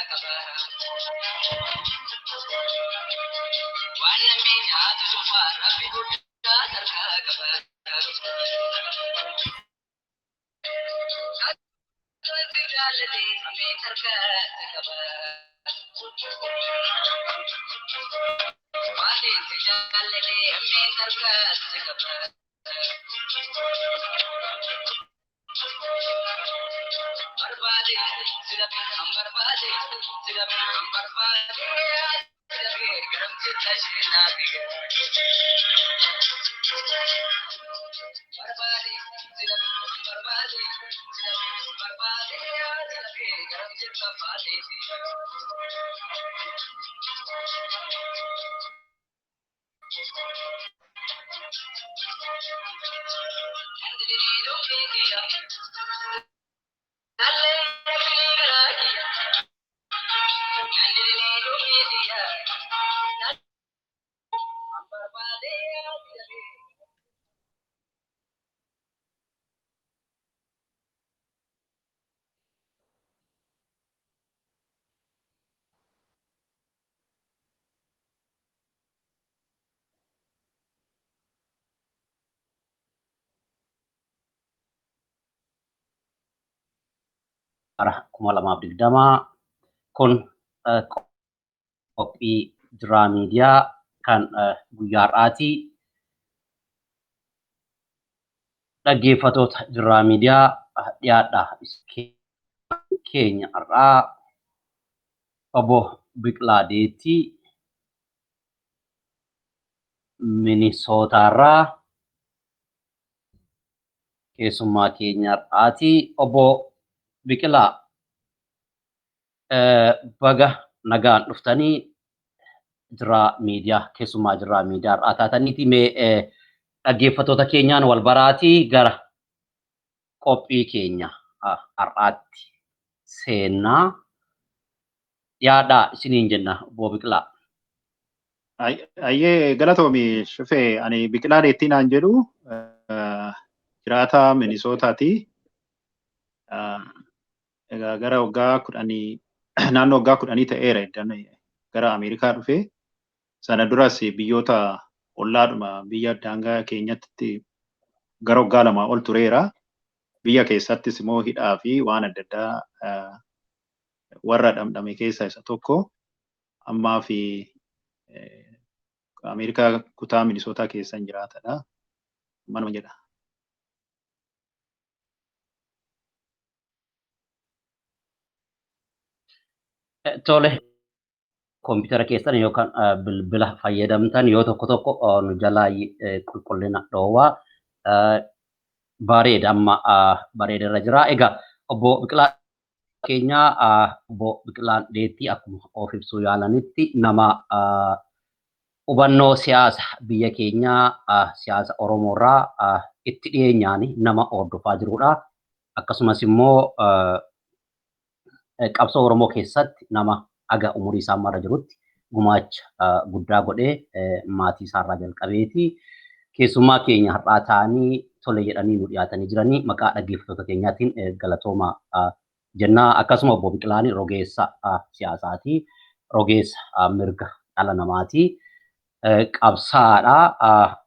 qaba. Waan namni nyaatu cufaa Rabbi guddaa harkaa qaba. Wanti jaallatee ameen harkaatti qaba. Wanti jaallatee ameen harkaatti qaba. Barbaade sila kan barbaade sila kan barbaade sila garamti tashinaati. Barbaade sila kan barbaade sila kan barbaade sila garamti tafaate. Bara 2020 kun qophii Jiraa Miidiyaa kan guyyaa har'aati. Dhaggeeffattoota Jiraa Miidiyaa, dhiyaadha. Keenya har'aa obbo Biqilaa Deettii Minisootaarraa keessummaa keenya har'aati. Obbo Biqilaa, baga nagaan dhuftanii Jiraa Miidiyaa keessummaa Jiraa Miidiyaa har'aa taataniiti. Mee dhaggeeffattoota keenyaan wal baraatii gara qophii keenya har'aatti seennaa. Dhiyaadhaa isiniin jenna, obbo Biqilaa. Ayyee, galatoomi Shufee. Ani Biqilaa Deettii naan jedhu, jiraataa Minisootaati. Egaa gara waggaa 10, naannoo waggaa 10 ta'eera iddan gara Ameerikaa dhufe. Sana duras biyyoota ollaadhuma biyya daangaa keenyatti gara waggaa 2 ol tureera. Biyya keessattis immoo hidhaa fi waan adda addaa warra dhamdhame keessaa isa tokko. Ammaa fi Ameerikaa kutaa Minisootaa keessan jiraatadha. Manuma jedha. Tole, koompitara keessan yookaan bilbila fayyadamtan yoo tokko tokko nu jalaa qulqullina dhoowwaa. Bareeda, amma bareeda irra jira. Egaa obbo Biqilaa keenya, obbo Biqilaan Deettii akkuma of ibsuu yaalanitti nama hubannoo siyaasa biyya keenyaa, siyaasa Oromoo irraa itti dhiyeenyaan nama hordofaa jirudha. Akkasumas immoo qabsoo Oromoo keessatti nama aga umurii isaa ammarra jirutti gumaacha guddaa godhee maatii isaarraa jalqabeeti. Keessummaa keenya har'aa ta'anii tole jedhanii nu dhiyaatanii jiranii maqaa dhaggeeffattoota keenyaatiin galatooma jennaa. Akkasuma obbo Biqilaan rogeessa siyaasaati. Rogeessa mirga dhala namaati. Qabsaadha.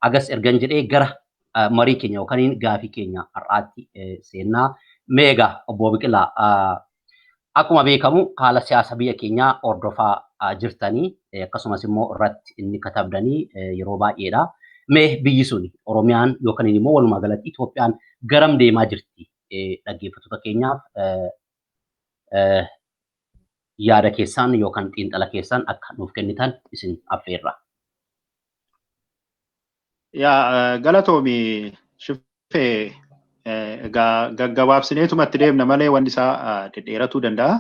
Agas ergan jedhee gara marii keenya yookaan gaafii keenya har'aatti seennaa. Mee egaa obbo Biqilaa, akkuma beekamu haala siyaasa biyya keenyaa hordofaa jirtanii, akkasumas immoo irratti inni katabdanii yeroo baay'eedha. Mee biyyi sun Oromiyaan yookaan immoo walumaa galatti Itoophiyaan garam deemaa jirti? Dhaggeeffattoota keenyaaf yaada keessan yookaan xiinxala keessan akka nuuf kennitan isin affeerra. Yaa, galatoomi Shufee. Egaa gaggabaabsineetumatti deemna malee wanti isaa dhedheeratuu danda'a.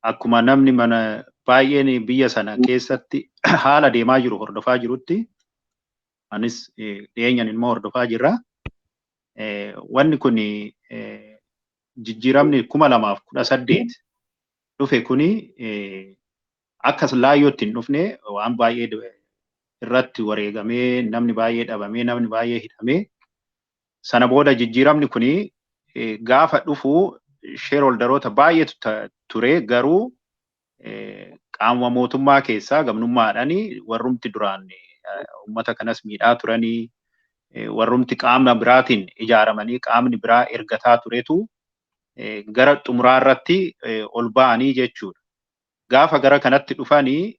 Akkuma namni mana baay'een biyya sana keessatti haala deemaa jiru hordofaa jirutti anis dhiyeenyan immoo hordofaa jirra. Wanni kun jijjiiramni 2018 dhufe kuni akka laayyootti hin dhufne, waan baay'ee irratti wareegamee, namni baay'ee dhabamee, namni baay'ee hidhamee, sana booda jijjiiramni kuni gaafa dhufu shareholderoota baay'eetu ture, garuu Qaama mootummaa keessaa gamnummaadhaan warrumti duraan uummata kanas miidhaa turanii, warrumti qaama biraatiin ijaaramanii qaamni biraa ergataa turetu gara xumuraa irratti ol ba'anii jechuudha. Gaafa gara kanatti dhufanii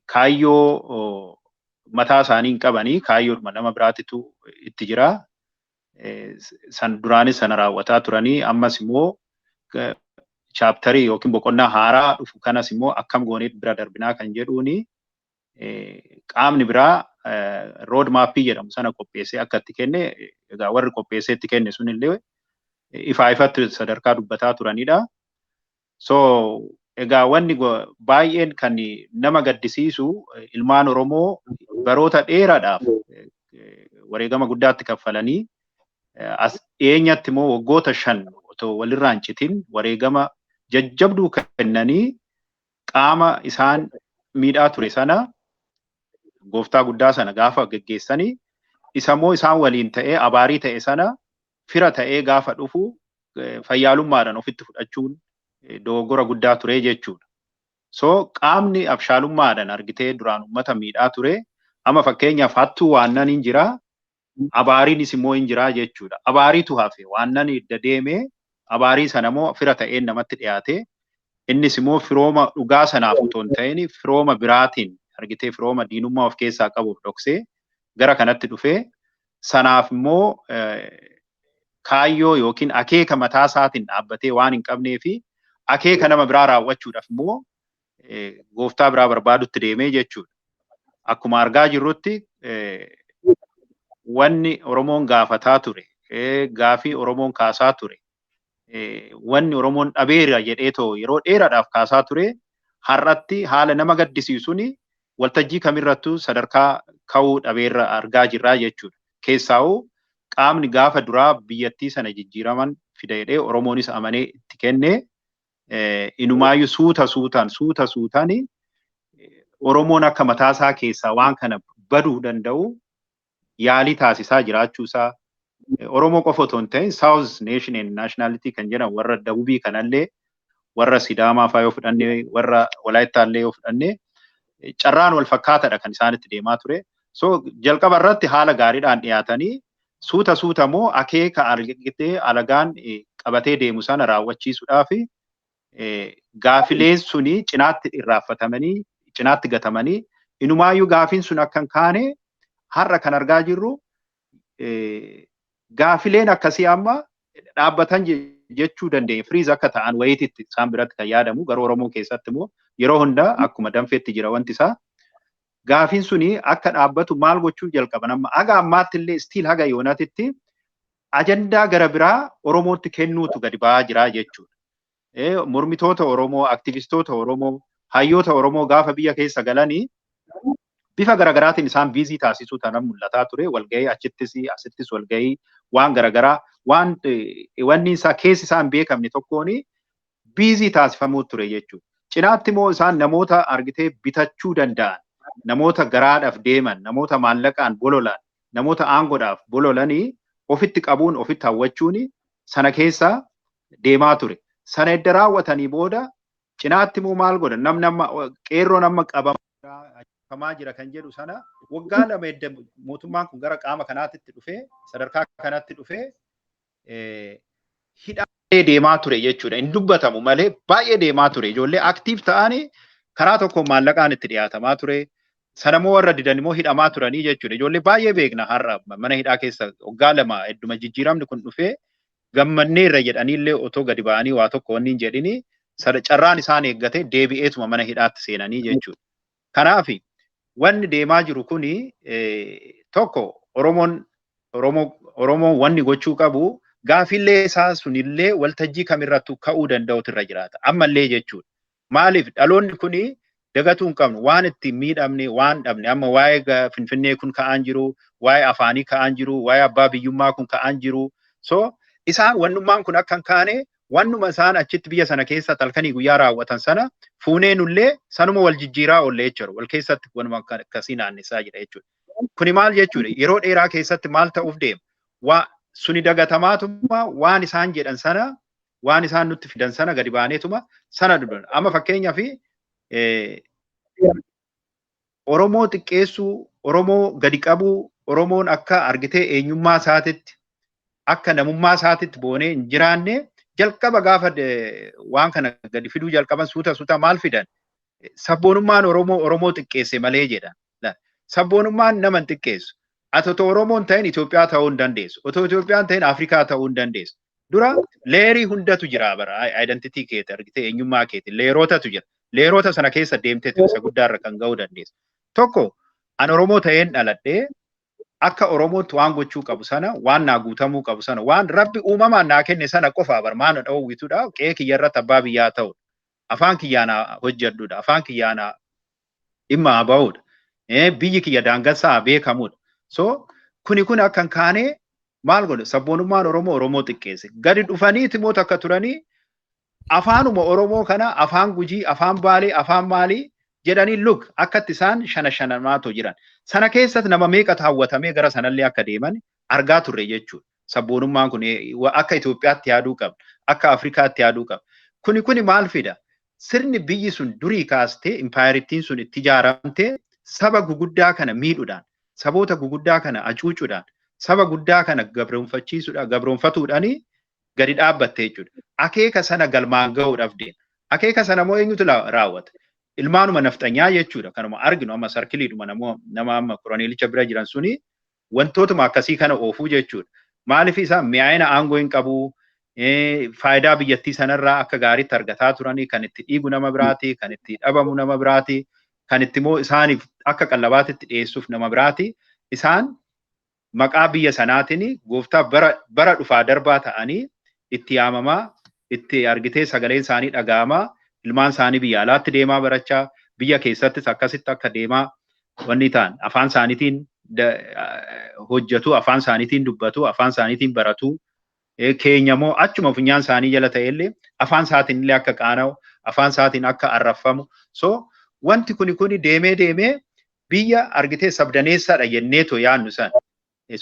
kaayyoo mataa isaanii hin qabanii, kaayyoodhuma nama biraatitu itti jira. San duraanis sana raawwataa turanii, ammas immoo chapterii yookiin boqonnaa haaraa dhufu kanas immoo akkam goonee bira darbinaa kan jedhuuni, qaamni biraa road mapii jedhamu sana qopheessee akka itti kenne, egaa warri qopheessee itti kenne sunillee ifaa ifatti sadarkaa dubbataa turanidha. So egaa wanni baay'een kan nama gaddisiisu, ilmaan Oromoo baroota dheeraadhaaf wareegama guddaatti kaffalanii, as dhiyeenyatti immoo waggoota 5 otoo walirraa hin citin wareegama jajjabduu kennanii, qaama isaan miidhaa ture sana, gooftaa guddaa sana gaafa geggeessanii, isa immoo isaan waliin ta'ee abaarii ta'e sana fira ta'ee gaafa dhufu fayyaalummaadhaan ofitti fudhachuun dogoggora guddaa ture jechuudha. So qaamni abshaalummaadhaan argitee duraan uummata miidhaa ture amma fakkeenyaaf hattuu waannan hin jiraa, abaariinis immoo hin jiraa jechuudha. Abaariitu hafe, waannan idda deemee abaarii sana immoo fira ta'een namatti dhiyaate, innis immoo firooma dhugaa sanaaf otoo hin ta'in firooma biraatiin argitee firooma diinummaa of keessaa qabuuf dhoksee gara kanatti dhufee, sanaaf immoo kaayyoo yookiin akeeka mataa isaatiin dhaabbatee waan hin qabnee fi akeeka nama biraa raawwachuudhaaf immoo gooftaa biraa barbaadutti deemee jechuudha. Akkuma argaa jirrutti, wanni Oromoon gaafataa ture, gaafii Oromoon kaasaa ture, wanni Oromoon dhabeera jedhee too yeroo dheeraadhaaf kaasaa ture, har'atti haala nama gaddisiisuun waltajjii kamirrattuu sadarkaa ka'uu dhabeerra argaa jirraa jechuudha. Keessaa'uu qaamni gaafa duraa biyyattii sana jijjiiraman fida jedhee Oromoonis amanee itti kenne, inumaayyuu suuta suutaan suuta suutaan Oromoon akka mataasaa keessaa waan kana baduu danda'u yaalii taasisaa jiraachuusaa, Oromoo qofa otoo hin ta'in South Nation and Nationality kan jedhan, warra Dabubii kanallee, warra Sidaamaa fa'aa yoo fudhanne, warra Walaayittaallee yoo fudhanne, carraan wal fakkaataadha kan isaanitti deemaa ture. So jalqaba irratti haala gaariidhaan dhiyaatanii, suuta suuta immoo akeeka argitee alagaan qabatee deemu sana raawwachiisuudhaaf gaafileen suni cinaatti irraanfatamanii, cinaatti gatamanii, inumaayyuu gaafiin sun akka hin kaane har'a kan argaa jirru, gaafileen akkasii amma dhaabbatan jechuu dandeenya. Freeze akka ta'an wayiititti isaan biratti kan yaadamu, garuu Oromoo keessatti immoo yeroo hunda akkuma danfeetti jira wanti isaa. Gaafiin suni akka dhaabbatu maal gochuu jalqaban? Amma haga ammaatti illee still haga yoonaatitti ajandaa gara biraa Oromootti kennuutu gadi ba'aa jira jechuudha. Mormitoota Oromoo, aktivistoota Oromoo, hayyoota Oromoo gaafa biyya keessa galanii bifa garaagaraatiin isaan busy taasisuu tanan mul'ataa ture. Walgahii achittis asittis, walgahii waan garaagaraa, waan wanni isaa keessi isaa hin beekamne tokkoon busy taasifamuu ture jechuudha. Cinaatti immoo isaan namoota argitee bitachuu danda'an, namoota garaadhaaf deeman, namoota maallaqaan bololan, namoota aangoodhaaf bololanii ofitti qabuun, ofitti hawwachuun sana keessa deemaa ture. Sana edda raawwatanii booda cinaatti immoo maal godhan? Namni amma qeerroon amma qabamaa jira kan jedhu sana, waggaa 2 edda mootummaan kun gara qaama kanaatti dhufee, sadarkaa kanatti dhufee, hidhaa deemaa ture jechuudha. Hin dubbatamu malee baay'ee deemaa ture. Ijoollee active ta'anii karaa tokko maallaqaan itti dhiyaatamaa ture. Sanammoo warra didan immoo hidhamaa turanii jechuudha. Ijoollee baay'ee beekna har'a mana hidhaa keessa waggaa 2 hedduma jijjiiramni kun dhufee gammanneerra jedhaniillee otoo gadi ba'anii waa tokko wanni hin jedhini, carraan isaan eeggate deebi'eetuma mana hidhaatti seenanii jechuudha. Kanaaf wanni deemaa jiru kuni tokko Oromoon wanni gochuu qabu, gaafillee isaa sunillee waltajjii kamirrattuu ka'uu danda'utu irra jiraata. Ammallee jechuudha. Maaliif? Dhaloonni kuni dagatuu hin qabnu, waan itti miidhamne, waan dhabne. Amma waa'ee Finfinnee kun ka'aan jiru, waa'ee afaanii ka'aan jiru, waa'ee abbaa biyyummaa kun ka'aan jiru. So isaan wannummaan kun akka hin kaane, wannuma isaan achitti biyya sana keessa halkanii guyyaa raawwatan sana fuunee nullee sanuma wal jijjiiraa oolle jechuudha. Wal keessatti wanuma akkasii naannessaa jira jechuudha. Kuni maal jechuudha? Yeroo dheeraa keessatti maal ta'uuf deema? Waa suni dagatamaatuma waan isaan jedhan sana Waan isaan nutti fidan sana gadi baaneetuma sana dubbanna. Amma fakkeenyaaf Oromoo xiqqeessuu, Oromoo gadi qabuu, Oromoon akka argitee eenyummaa isaatitti, akka namummaa isaatitti boonee hin jiraanne jalqaba gaafa waan kana gadi fiduu jalqaban suuta suuta maal fidan? Sabboonummaan Oromoo Oromoo xiqqeesse malee jedhan. Sabboonummaan nama hin xiqqeessu. Ati otoo Oromoon ta'in Itoophiyaa ta'uu hin dandeessu. Otoo Itoophiyaan ta'in Afrikaa ta'uu hin dandeessu. Dura layerii hundatu jira bara identity keeti argitee eenyummaa keeti layerootatu jira. Layeroota sana keessa deemtee isa guddaarra kan ga'uu dandeessu. Tokko an Oromoo ta'een dhaladhee akka Oromootti waan gochuu qabu sana, waan naa guutamuu qabu sana, waan Rabbi uumamaan naa kenne sana qofa bar maana dhoowwitudha. Qe'ee kiyya irratti abbaa biyyaa ta'udha. Afaan kiyyaa naa hojjedhudha. Afaan kiyyaa naa dhimma haa ba'udha. Biyyi kiyya daangassaa haa beekamudha. So kuni kun akka hin kaane maal godhe sabboonummaan Oromoo Oromoo xiqqeesse. Gadi dhufanii timoota akka turanii afaanuma Oromoo kana afaan Gujii, afaan Baalee, afaan Maalii jedhanii look akkatti isaan shana shanamaatoo jiran. Sana keessatti nama meeqatu hawwatamee gara sanallee akka deeman argaa turre jechuudha. Sabboonummaan kun akka Itoophiyaatti yaaduu qabna. Akka Afrikaatti yaaduu qabna. Kuni kuni maal fida? Sirni biyyi sun durii kaastee impaayerittiin sun itti ijaaramtee saba guguddaa kana miidhuudhaan, saboota guguddaa kana hacuucuudhaan, saba guddaa kana gabroonfachiisuudhaan, gabroonfatuudhaan gadi dhaabbatte jechuudha. Akeeka sana galmaan gahuudhaaf deema. Akeeka sana immoo eenyutu raawwata? Ilmaanuma nafxanyaa jechuudha. Kanuma arginu amma sarkiliidhuma nama amma koroneelicha bira jiran suni wantootuma akkasii kana oofuu jechuudha. Maaliif isaan mi'aayina aangoo hin qabu, faayidaa biyyattii sanarraa akka gaariitti argataa turanii kan itti dhiigu nama biraati, kan itti dhabamu nama biraati, kan itti immoo isaaniif akka qallabaatitti dhiyeessuuf nama biraati. Isaan maqaa biyya sanaatiin gooftaa bara dhufaa darbaa ta'anii itti yaamamaa, itti argitee sagaleen isaanii dhaga'amaa, ilmaan isaanii biyya alaatti deemaa barachaa, biyya keessattis akkasitti akka deemaa wanni ta'an afaan isaaniitiin hojjetu, afaan isaaniitiin dubbatu, afaan isaaniitiin baratu. Keenya immoo achuma funyaan isaanii jala ta'ellee afaan isaatiin illee akka qaana'u, afaan isaatiin akka arraffamu. So wanti kuni kuni deemee deemee biyya argitee sabdaneessaadha jenneetoo yaadnu sana.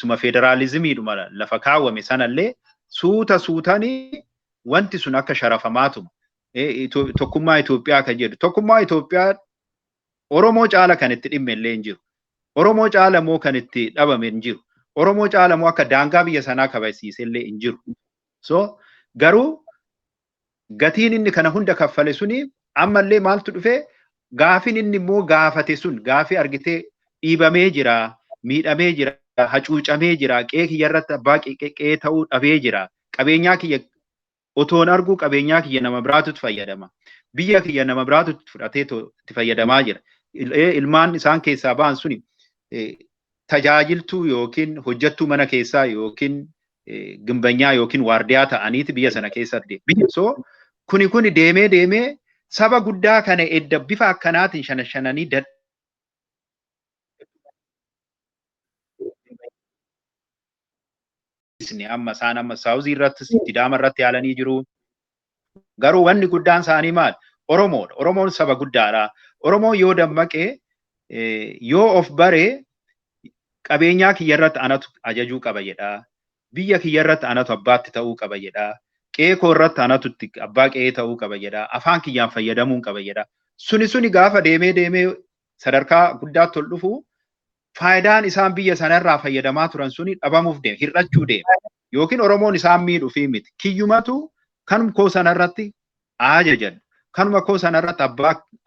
Suma federaalizimiidhuma lafa kaawwame sanallee suuta suutanii wanti sun akka sharafamaatuma. Tokkummaa Itoophiyaa kan jedhu. Tokkummaa Itoophiyaa Oromoo caala kan itti dhimme illee hin jiru. Oromoo caala immoo kan itti dhabame hin jiru. Oromoo caala immoo akka daangaa biyya sanaa kabajsiise illee hin jiru. So garuu gatiin inni kana hunda kaffale suni ammallee maaltu dhufe gaafin inni immoo gaafate sun gaafii argitee dhiibamee jira, miidhamee jira, hacuucamee jira, qe'ee kiyya irratti abbaa qe'ee ta'uu dhabee jira, qabeenyaa kiyya otoon arguu qabeenyaa kiyya nama biraatu itti fayyadama. Biyya kiyya nama biraatu itti fudhatee itti fayyadamaa jira. Ilmaan isaan keessaa ba'an suni tajaajiltuu yookiin hojjettuu mana keessaa yookiin gimbanyaa yookiin waardiyaa ta'aniiti biyya sana keessatti deemu. So kuni kuni deemee deemee saba guddaa kana edda bifa akkanaatiin shana shananii amma isaan amma saawuzii irrattis Sidaama irratti yaalanii jiru. Garuu wanni guddaan isaanii maal? Oromoodha. Oromoon saba guddaadha. Oromoon yoo dammaqee yoo of baree qabeenyaa kiyya irratti anatu ajajuu qaba jedha. Biyya kiyya irratti anatu abbaatti ta'uu qaba jedha. Qe'ee koo irratti anatu abbaa qe'ee ta'uu qaba jedha. Afaan kiyyaan fayyadamuun qaba jedha. Suni suni gaafa deemee deemee sadarkaa guddaatti ol dhufu faayidaan isaan biyya sanarraa fayyadamaa turan suni dhabamuuf deema, hir'achuu deema. Yookiin Oromoon isaan miidhuufii miti. Kiyyumatu kanuma koo sanarratti haa ajajan. Kanuma koo sanarratti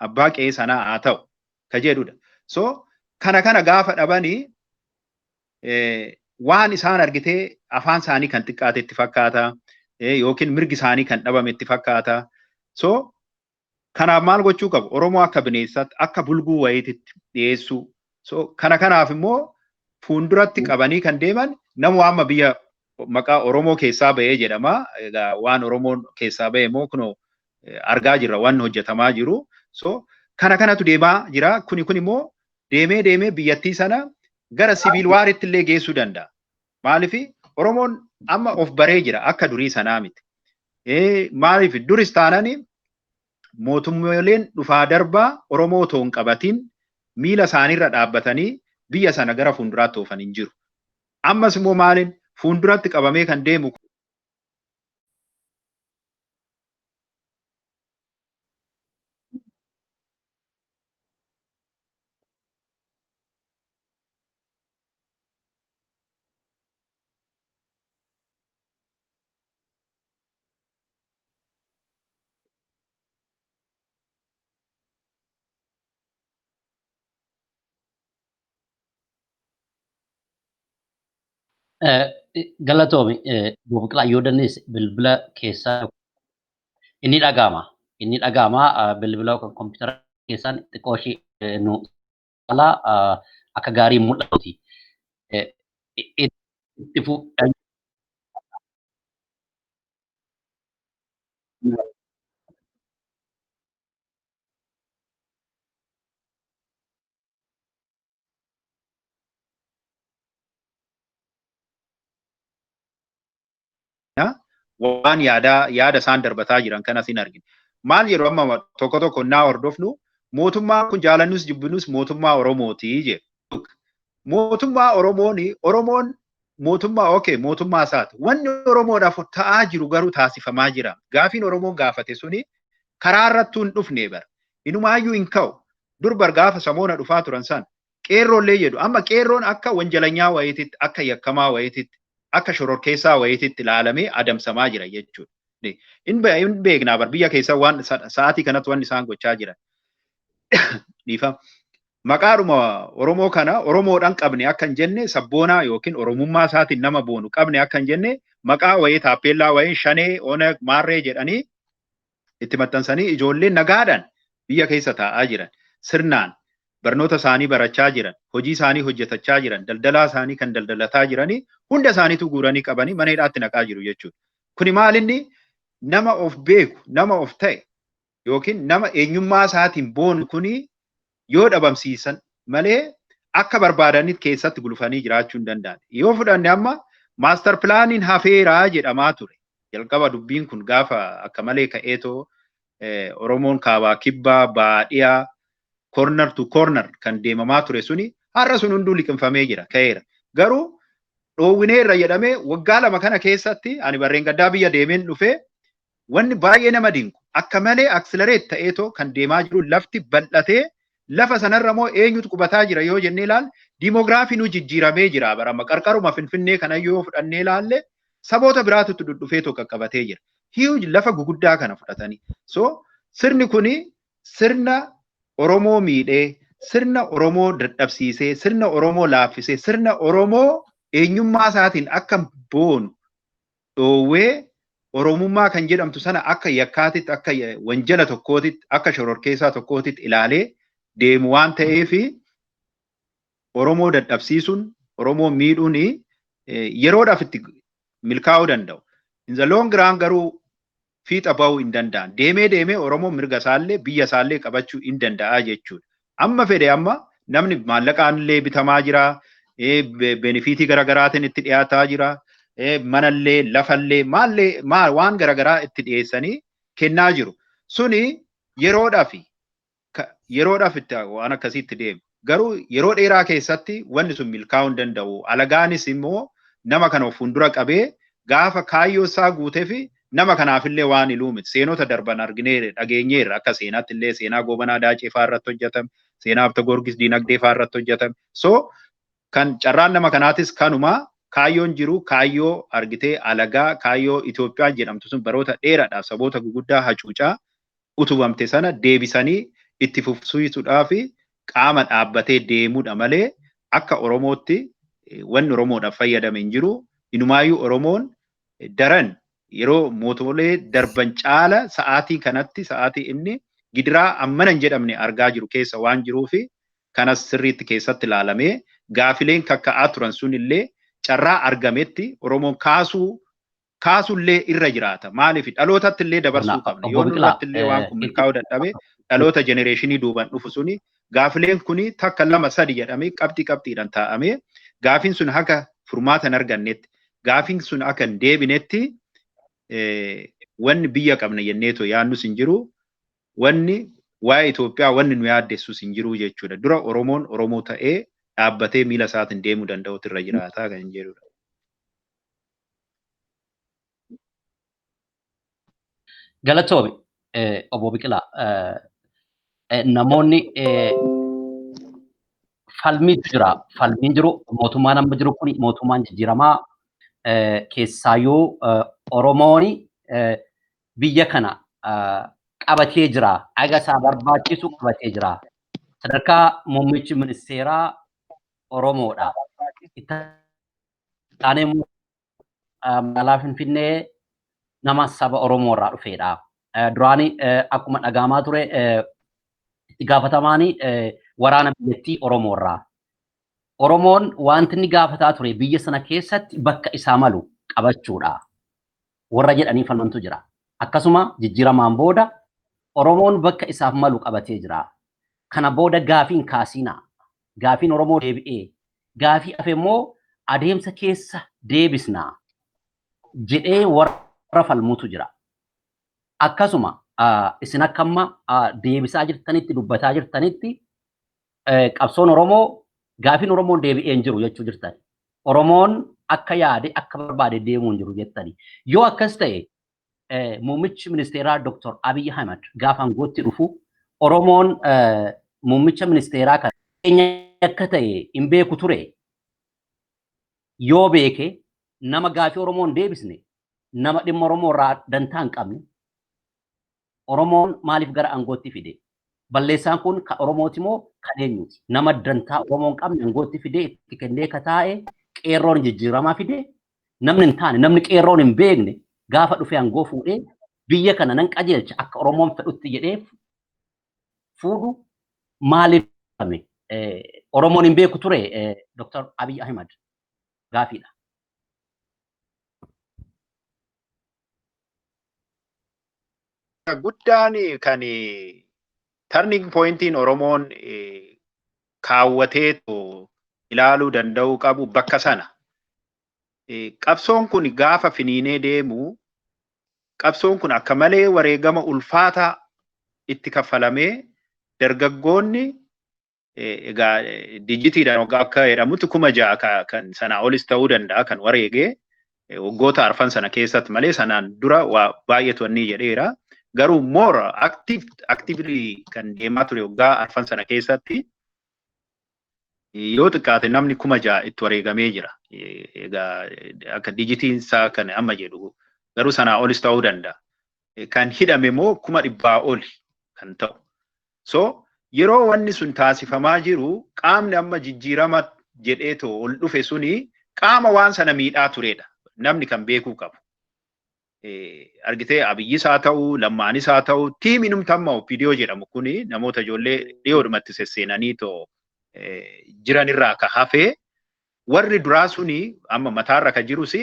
abbaa qe'ee sanaa haa ta'u ka jedhudha. So kana kana gaafa dhabanii waan isaan argitee afaan isaanii kan xiqqaate itti fakkaata yookiin mirgi isaanii kan dhabame itti fakkaata. So kanaaf maal gochuu qabu? Oromoo akka bineensaatti akka bulguu wayiititti dhiyeessuu. So kana kanaaf immoo fuulduratti qabanii kan deeman nama amma biyya maqaa Oromoo keessaa bahee jedhama. Egaa waan Oromoon keessaa bahe immoo kunoo argaa jirra waan hojjetamaa jiru. So kana kanatu deemaa jira. Kuni kun immoo deemee deemee biyyattii sana gara siviil waaritti illee geessuu danda'a. Maaliif Oromoon amma of baree jira akka durii sanaa miti. Maaliif duris taanani mootummooleen dhufaa darbaa Oromoo otoo hin qabatin miila isaaniirra dhaabbatanii biyya sana gara fuulduraatti oofan hin jiru. Ammas immoo maaliin fuulduratti qabamee kan deemu Galatoomi, Obbo Biqilaa, yoo dandeesse bilbila keessaa inni dhaga'ama. Inni dhaga'ama, bilbila kompiitara keessaan xiqqoo ishee nu alaa akka gaarii mul'atuti. Itti fuudhan. Waan yaada yaada isaan darbataa jiran kanas hin argine. Maal yeroo amma tokko tokko naa hordofnu, mootummaan kun jaalannus jibbinus mootummaa Oromooti jedhu. Mootummaa Oromoon, Oromoon mootummaa, okay, mootummaa isaati. Wanni Oromoodhaaf ta'aa jiru garuu taasifamaa jira. Gaafiin Oromoon gaafate suni karaa irrattuu hin dhufne bara. Inumaayyuu hin ka'u. Dur bar gaafa samoona dhufaa turan san qeerroollee jedhu. Amma qeerroon akka wanjalanyaa wayiititti, akka yakkamaa wayiititti, akka shororkeessaa wayiititti ilaalamee adamsamaa jira jechuudha. In beeknaa bar biyya keessa waan sa'aatii kanatti wanni isaan gochaa jiran. Dhiifama. Maqaadhuma Oromoo kana Oromoodhaan qabne akka hin jenne, sabboonaa yookiin Oromummaa isaatiin nama boonu qabne akka hin jenne, maqaa wayii, taappeellaa wayii, shanee, oneg, maarree jedhanii itti maxxansanii ijoolleen nagaadhaan biyya keessa taa'aa jiran, sirnaan barnoota isaanii barachaa jiran, hojii isaanii hojjetachaa jiran, daldalaa isaanii kan daldalataa jiranii hunda isaaniitu guuranii qabanii mana hidhaatti naqaa jiru jechuudha. Kuni maalinni nama of beeku, nama of ta'e yookiin nama eenyummaa isaatiin boonu kuni yoo dhabamsiisan malee akka barbaadanitti keessatti gulufanii jiraachuu hin danda'an. Yoo fudhanne amma master planiin hafeeraa jedhamaa ture. Jalqaba dubbiin kun gaafa akka malee ka'eetoo Oromoon kaabaa, kibbaa, baadhiyaa, corner to corner kan deemamaa ture suni har'a sun hunduu liqimfamee jira, ka'eera. Garuu dhoowwineerra jedhamee waggaa 2 kana keessatti ani barreen gaddaa biyya deemeen dhufee wanni baay'ee nama dinqu akka malee accelerate ta'eetoo kan deemaa jiru, lafti bal'atee, lafa sanarra immoo eenyutu qubataa jira yoo jennee ilaalle, demography nu jijjiiramee jira. Barama qarqaruma Finfinnee kana yoo fudhannee ilaalle, saboota biraatu itti dhufee tokko qabatee jira. Huge lafa guguddaa kana fudhatanii. So sirni kuni sirna Oromoo miidhee, sirna Oromoo dadhabsiisee, sirna Oromoo laaffisee, sirna Oromoo eenyummaa isaatiin akka boonu dhoowwee, Oromummaa kan jedhamtu sana akka yakkaatitti, akka wanjala tokkootitti, akka shororkeessaa tokkootitti ilaalee deemu waan ta'eefi Oromoo dadhabsiisuun, Oromoo miidhuun yeroodhaaf itti milkaa'uu danda'u. In the long run garuu fiixa bahuu hin danda'an. Deemee deemee Oromoo mirga isaallee biyya isaallee qabachuu hin danda'a jechuudha. Amma fedhe amma namni maallaqaan illee bitamaa jira, benefitii garaagaraatiin itti dhiyaataa jira, manallee, lafallee, maallee maal waan garaagaraa itti dhiyeessanii kennaa jiru. Suni yeroodhaaf itti waan akkasiitti deemu. Garuu yeroo dheeraa keessatti wanni sun milkaa'uu hin danda'u. Alagaanis immoo nama kana of fuuldura qabee gaafa kaayyoo isaa guutee fi nama kanaafillee waan iluu miti. Seenota darban arginee dhageenyeerra, akka seenaatti illee seenaa Goobanaa Daacee fa'aa irratti hojjetame, seenaa Abta Goorgis Diinagdee fa'aa irratti hojjetame. So kan carraan nama kanaatis kanuma. Kaayyoon jiru kaayyoo argitee alagaa, kaayyoo Itoophiyaan jedhamtu sun baroota dheeraadhaaf saboota guguddaa hacuucaa utubamte sana deebisanii itti fufsiisuudhaa fi qaama dhaabbatee deemudha malee akka Oromootti wanni Oromoodhaaf fayyadame hin jiru. Inumaayyuu Oromoon daran yeroo mootolee darban caala sa'aatii kanatti sa'aatii inni gidiraa ammana hin jedhamne argaa jiru keessa waan jiruufi kanas sirriitti keessatti ilaalamee gaafileen kakka'aa turan sun illee carraa argametti Oromoon kaasuu kaasullee irra jiraata. Maaliif dhalootatti illee dabarsuu qabna. Yoo nurratti illee waan kun milkaa'uu dadhabe, dhaloota generationii duuban dhufu suni gaafileen kuni takka, lama, sadi jedhamee qabxii qabxiidhaan taa'amee gaafiin sun haga furmaata hin argannetti, gaafiin sun akka hin deebinetti wanni biyya qabna jenneetoo yaadnus hin jiru. Wanni waa'ee Itoophiyaa wanni nu yaaddessus hin jiru jechuudha. Dura Oromoon Oromoo ta'ee dhaabbatee miila isaatiin deemuu danda'utu irra jiraata kan jedhudha. Galatoomi, Obbo Biqilaa. Namoonni falmiitu jira. Falmiin jiru mootummaan amma jiru kun mootummaan jijjiiramaa keessaayyuu Oromoon biyya kana qabatee jira. Aga isaa barbaachisu qabatee jira. Sadarkaa muummichi ministeeraa Oromoodha. Taanee magaalaa Finfinnee nama saba Oromoo irraa dhufeedha. Duraani akkuma dhagahamaa ture itti gaafatamaan waraana biyyattii Oromoo irraa. Oromoon wanti inni gaafataa ture biyya sana keessatti bakka isaa malu qabachuudha. Warra jedhanii falmantu jira. Akkasuma jijjiiramaan booda Oromoon bakka isaaf malu qabatee jira. Kana booda gaafiin kaasiinaa. Gaafiin Oromoo deebi'ee. Gaafii hafe immoo adeemsa keessa deebisnaa jedhee warra falmutu jira. Akkasuma isin akka amma deebisaa jirtanitti dubbataa jirtanitti qabsoon Oromoo gaafiin Oromoon deebi'ee hin jiru jechuu jirtani. Oromoon akka yaade akka barbaade deemuu hin jiru jettani. Yoo akkas ta'e muummichi ministeeraa Dr. Abiy Ahmed gaafa aangootti dhufu Oromoon muummicha ministeeraa kana akka ta'e hin beeku ture. Yoo beeke nama gaafii Oromoon deebisne, nama dhimma Oromoo irraa dantaa hin qabne, Oromoon maaliif gara aangootti fide? Balleessaan kun kan Oromooti moo kan eenyuti? Nama dantaa Oromoo hin qabne aangootti fide itti kennee ka taa'e qeerroon jijjiiramaa fide, namni hin taane, namni qeerroon hin beekne gaafa dhufee aangoo fuudhee biyya kana nan qajeelcha akka Oromoon fedhutti jedhee fuudhu maaliif Oromoon hin beeku ture Dr. Abiy Ahmed gaafiidha. Guddaan kan turning pointiin Oromoon kaawwatee ilaaluu danda'uu qabu bakka sana. Qabsoon kun gaafa finiinee deemu, qabsoon kun akka malee wareegama ulfaataa itti kaffalamee, dargaggoonni egaa dijitiidhaan akka jedhamutti 6,000 kan sanaa olis ta'uu danda'a kan wareegee waggoota arfan sana keessatti malee sanaan dura waa baay'eetu wanni jedheera. Garuu more actively kan deemaa ture waggaa arfan sana keessatti yoo xiqqaate namni 6,000 itti wareegamee jira. Egaa akka dijitiin isaa kan amma jedhu garuu sanaa olis ta'uu danda'a. Kan hidhame immoo 100,000 oli kan ta'u. So yeroo wanni sun taasifamaa jiru qaamni amma jijjiirama jedheetoo ol dhufe suni qaama waan sana miidhaa turedha. Namni kan beekuu qabu. Argitee, Abiyyis haa ta'u, Lammaanis haa ta'u, tiimiin amma OPDO jedhamu kuni namoota ijoollee dhiyoodhumatti sesseenanii too jiranirraa ka hafee warri duraa suni amma mataarra ka jirus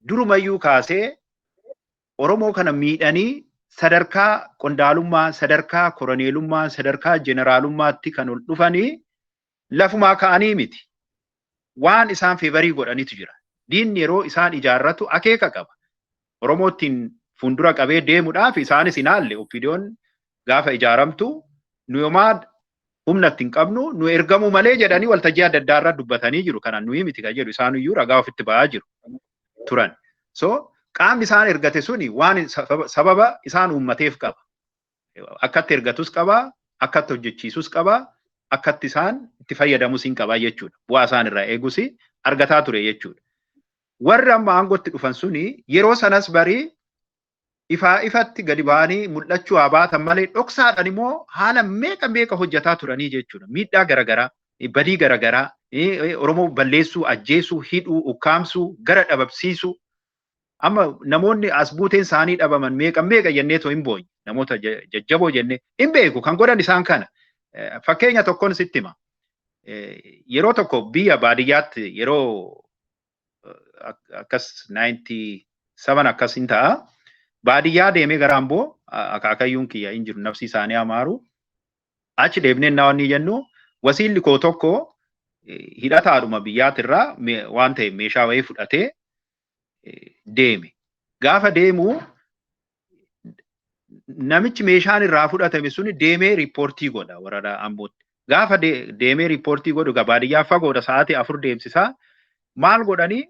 durumayyuu kaasee Oromoo kana miidhanii sadarkaa qondaalummaa, sadarkaa koroneelummaa, sadarkaa jeneraalummaatti kan ol dhufanii lafumaa ka'anii miti. Waan isaan favorii godhanitu jira. Diinni yeroo isaan ijaarratu akeeka qaba. Oromoottiin fuuldura qabee deemuudhaaf isaanis hin haalle. OPDOn gaafa ijaaramtu nu yomaa humna ittiin qabnu nu ergamuu malee jedhanii waltajjii adda addaa irra dubbatanii jiru. Kana nuyi miti kan jedhu isaanuyyuu ragaa ofitti ba'aa jiru turan. So qaamni isaan ergate suni waan sababa isaan uummateef qaba. Akkatti ergatus qaba, akkatti hojjechiisus qaba, akkatti isaan itti fayyadamus hin qaba jechuudha. Bu'aa isaan irraa eegus argataa ture jechuudha. Warri amma aangootti dhufan suni yeroo sanas barii ifaa ifatti gadi ba'anii mul'achuu haa baatan malee dhoksaadhaan immoo haala meeqa meeqa hojjetaa turanii jechuudha. Miidhaa garaagaraa, badii garaagaraa, Oromoo balleessuu, ajjeesuu, hidhuu, ukkaamsuu, gara dhabamsiisuu. Amma namoonni as buuteen isaanii dhabaman meeqa meeqa jenneetoo hin boonye. Namoota jajjaboo jennee hin beeku kan godhan isaan kana. Fakkeenya tokkoon sitti hima. Yeroo tokko biyya baadiyyaatti yeroo akkas 97 akkas hin ta'a. Baadiyyaa deemee gara Amboo akaakayyuun kiyya hin jiru, nafsi isaanii amaaru. Achi deemnee naawwanni jennu wasiilli koo tokko hidhataadhuma biyyaatirraa waan ta'e meeshaa wayii fudhatee deeme. Gaafa deemu namichi meeshaan irraa fudhatame suni deemee riippoortii godha warra Ambootti. Gaafa deemee riippoortii godhu baadiyyaa fagoodha, sa'aatii 4 deemsisaa. Maal godhanii,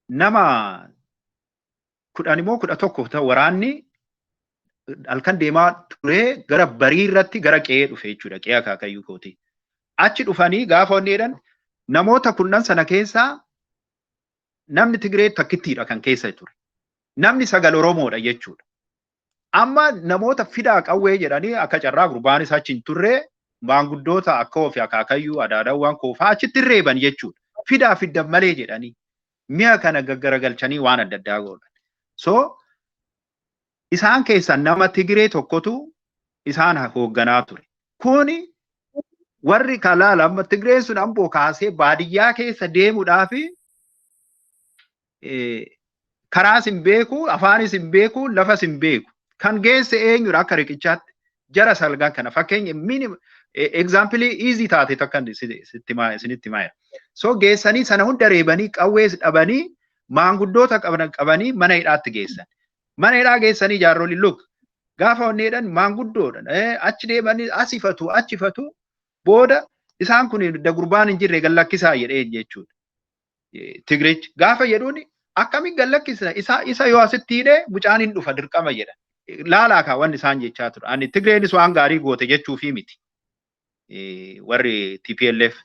nama 10 immoo 11 ta'u waraanni halkan deemaa turee gara barii irratti gara qe'ee dhufe jechuudha. Qe'ee akaakayyuu kooti. Achi dhufanii gaafa wanni jedhan namoota 10 sana keessaa namni Tigree takkittiidha kan keessa ture. Namni sagal Oromoodha jechuudha. Amma namoota fidaa qawwee jedhanii, akka carraa gurbaanis achi hin turre, maanguddoota akka ofii akaakayyuu adaadawwan koofaa achitti reeban jechuudha. Fidaa fiddan malee jedhanii mi'a kana gaggaragalchanii waan adda addaa godhan. So isaan keessaa nama Tigiree tokkotu isaan hoogganaa ture. Kuni warri kalaala amma Tigireen sun Amboo kaasee baadiyyaa keessa deemuudhaaf karaas hin beeku, afaanis hin beeku, lafas hin beeku. Kan geesse eenyudha akka riqichaatti? Jara salgan kana fakkeenya minim example easy taate takka isinitti himaa. So geessanii sana hunda reebanii, qawwees dhabanii, maanguddoota qabanii mana hidhaatti geessan. Mana hidhaa geessanii jaarroliin look gaafa wanni jedhan maanguddoodha. Achi deemanii asifatu achifatu, booda isaan kun gurbaan hin jirre gallakkisaa jedhee jechuudha. Tigirichi gaafa jedhuun akkamiin gallakkisna, isa yoo asitti hidhee mucaan hin dhufa dirqama jedha. Laalaa kaa wanni isaan jechaa ture. Ani Tigreenis waan gaarii goote jechuufii miti. Warri TPLF.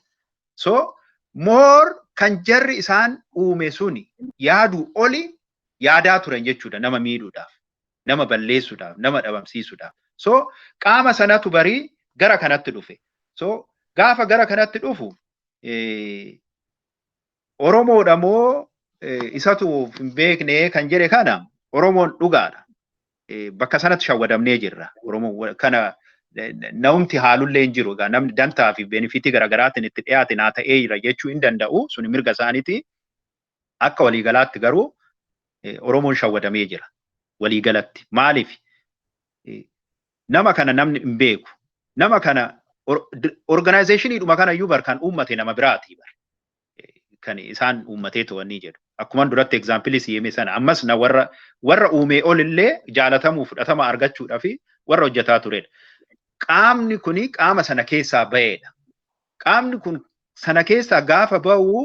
So more kan jarri isaan uume suni yaaduu oli yaadaa turan jechuudha, nama miidhuudhaaf, nama balleessuudhaaf, nama dhabamsiisuudhaaf. So qaama sanatu barii gara kanatti dhufe. So gaafa gara kanatti dhufu Oromoodha moo isatu hin beekne kan jedhe kana, Oromoon dhugaadha. Bakka sanatti shawwadamnee jirra. Oromoon kana namumti haalullee hin jiru. Egaa namni dantaa fi benefitii garaagaraatiin itti dhiyaate naa ta'ee jira jechuu hin danda'u. Suni mirga isaaniiti. Akka waliigalaatti garuu Oromoon shawwadamee jira. Waliigalatti. Maaliif? Nama kana namni hin beeku. Nama kana organizationiidhuma kana iyyuu bar kan uummate nama biraati bar. Kan isaan uummatee to'annii jedhu. Akkuma duratti example si hime sana, ammas na warra uumee olillee jaalatamuu fudhatama argachuudhaaf warra hojjetaa turedha. Qaamni kuni qaama sana keessaa ba'eedha. Qaamni kun sana keessaa gaafa ba'u,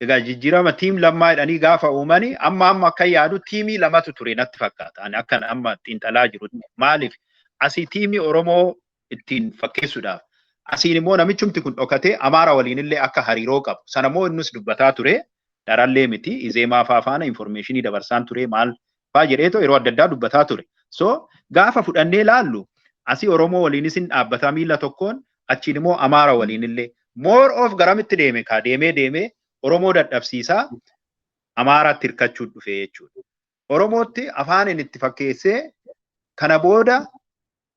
egaa jijjiirama team Lammaa jedhanii gaafa uumani, amma akka yaadu tiimii lamatu ture natti fakkaata. Ani akka amma xiinxalaa jirutti. Maaliif? Asii tiimii Oromoo ittiin fakkeessuudhaaf. Asiin immoo namichumti kun dhokatee Amaara waliin illee akka hariiroo qabu. Sana immoo innis dubbataa ture. Darallee miti. Izeemaa faa faana informationii dabarsaan ture, maal faa jedheetoo yeroo adda addaa dubbataa ture. So gaafa fudhannee laallu, asii Oromoo waliinis hin dhaabbataa miila tokkoon, achiin immoo Amaara waliin illee more of garamitti deeme kaa, deemee deemee Oromoo dadhabsiisaa Amaaraatti hirkachuu dhufe jechuudha. Oromootti afaaniin itti fakkeessee, kana booda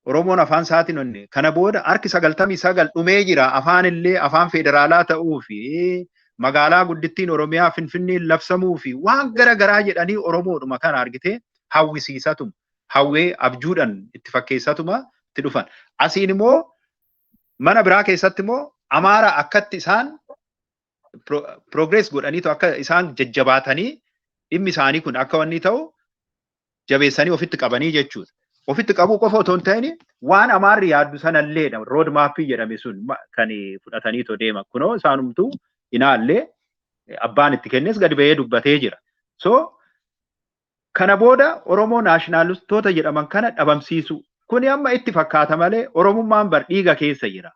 Oromoon afaan isaatiin onne, kana booda harki 99 dhumee jira, afaan illee afaan federaalaa ta'uu fi magaalaa guddittiin Oromiyaa Finfinneen labsamuu fi waan gara garaa jedhanii Oromoodhuma kana argitee hawwisiisatuma, hawwee abjuudhaan itti fakkeessatuma itti dhufan. Asiin immoo mana biraa keessatti immoo Amaara akkatti isaan progress godhaniitu, akka isaan jajjabaatanii dhimmi isaanii kun akka wanni ta'u jabeessanii ofitti qabanii jechuudha. Ofitti qabuu qofa otoo hin ta'in, waan Amaarri yaaddu sanalleedha. Road mapii jedhame sun kan fudhataniitoo deeman. Kunoo isaanumtuu inaallee abbaan itti kennes gadi ba'ee dubbatee jira. So kana booda Oromoo nationalistoota jedhaman kana dhabamsiisu. Kuni amma itti fakkaata malee Oromummaan bar dhiiga keessa jira.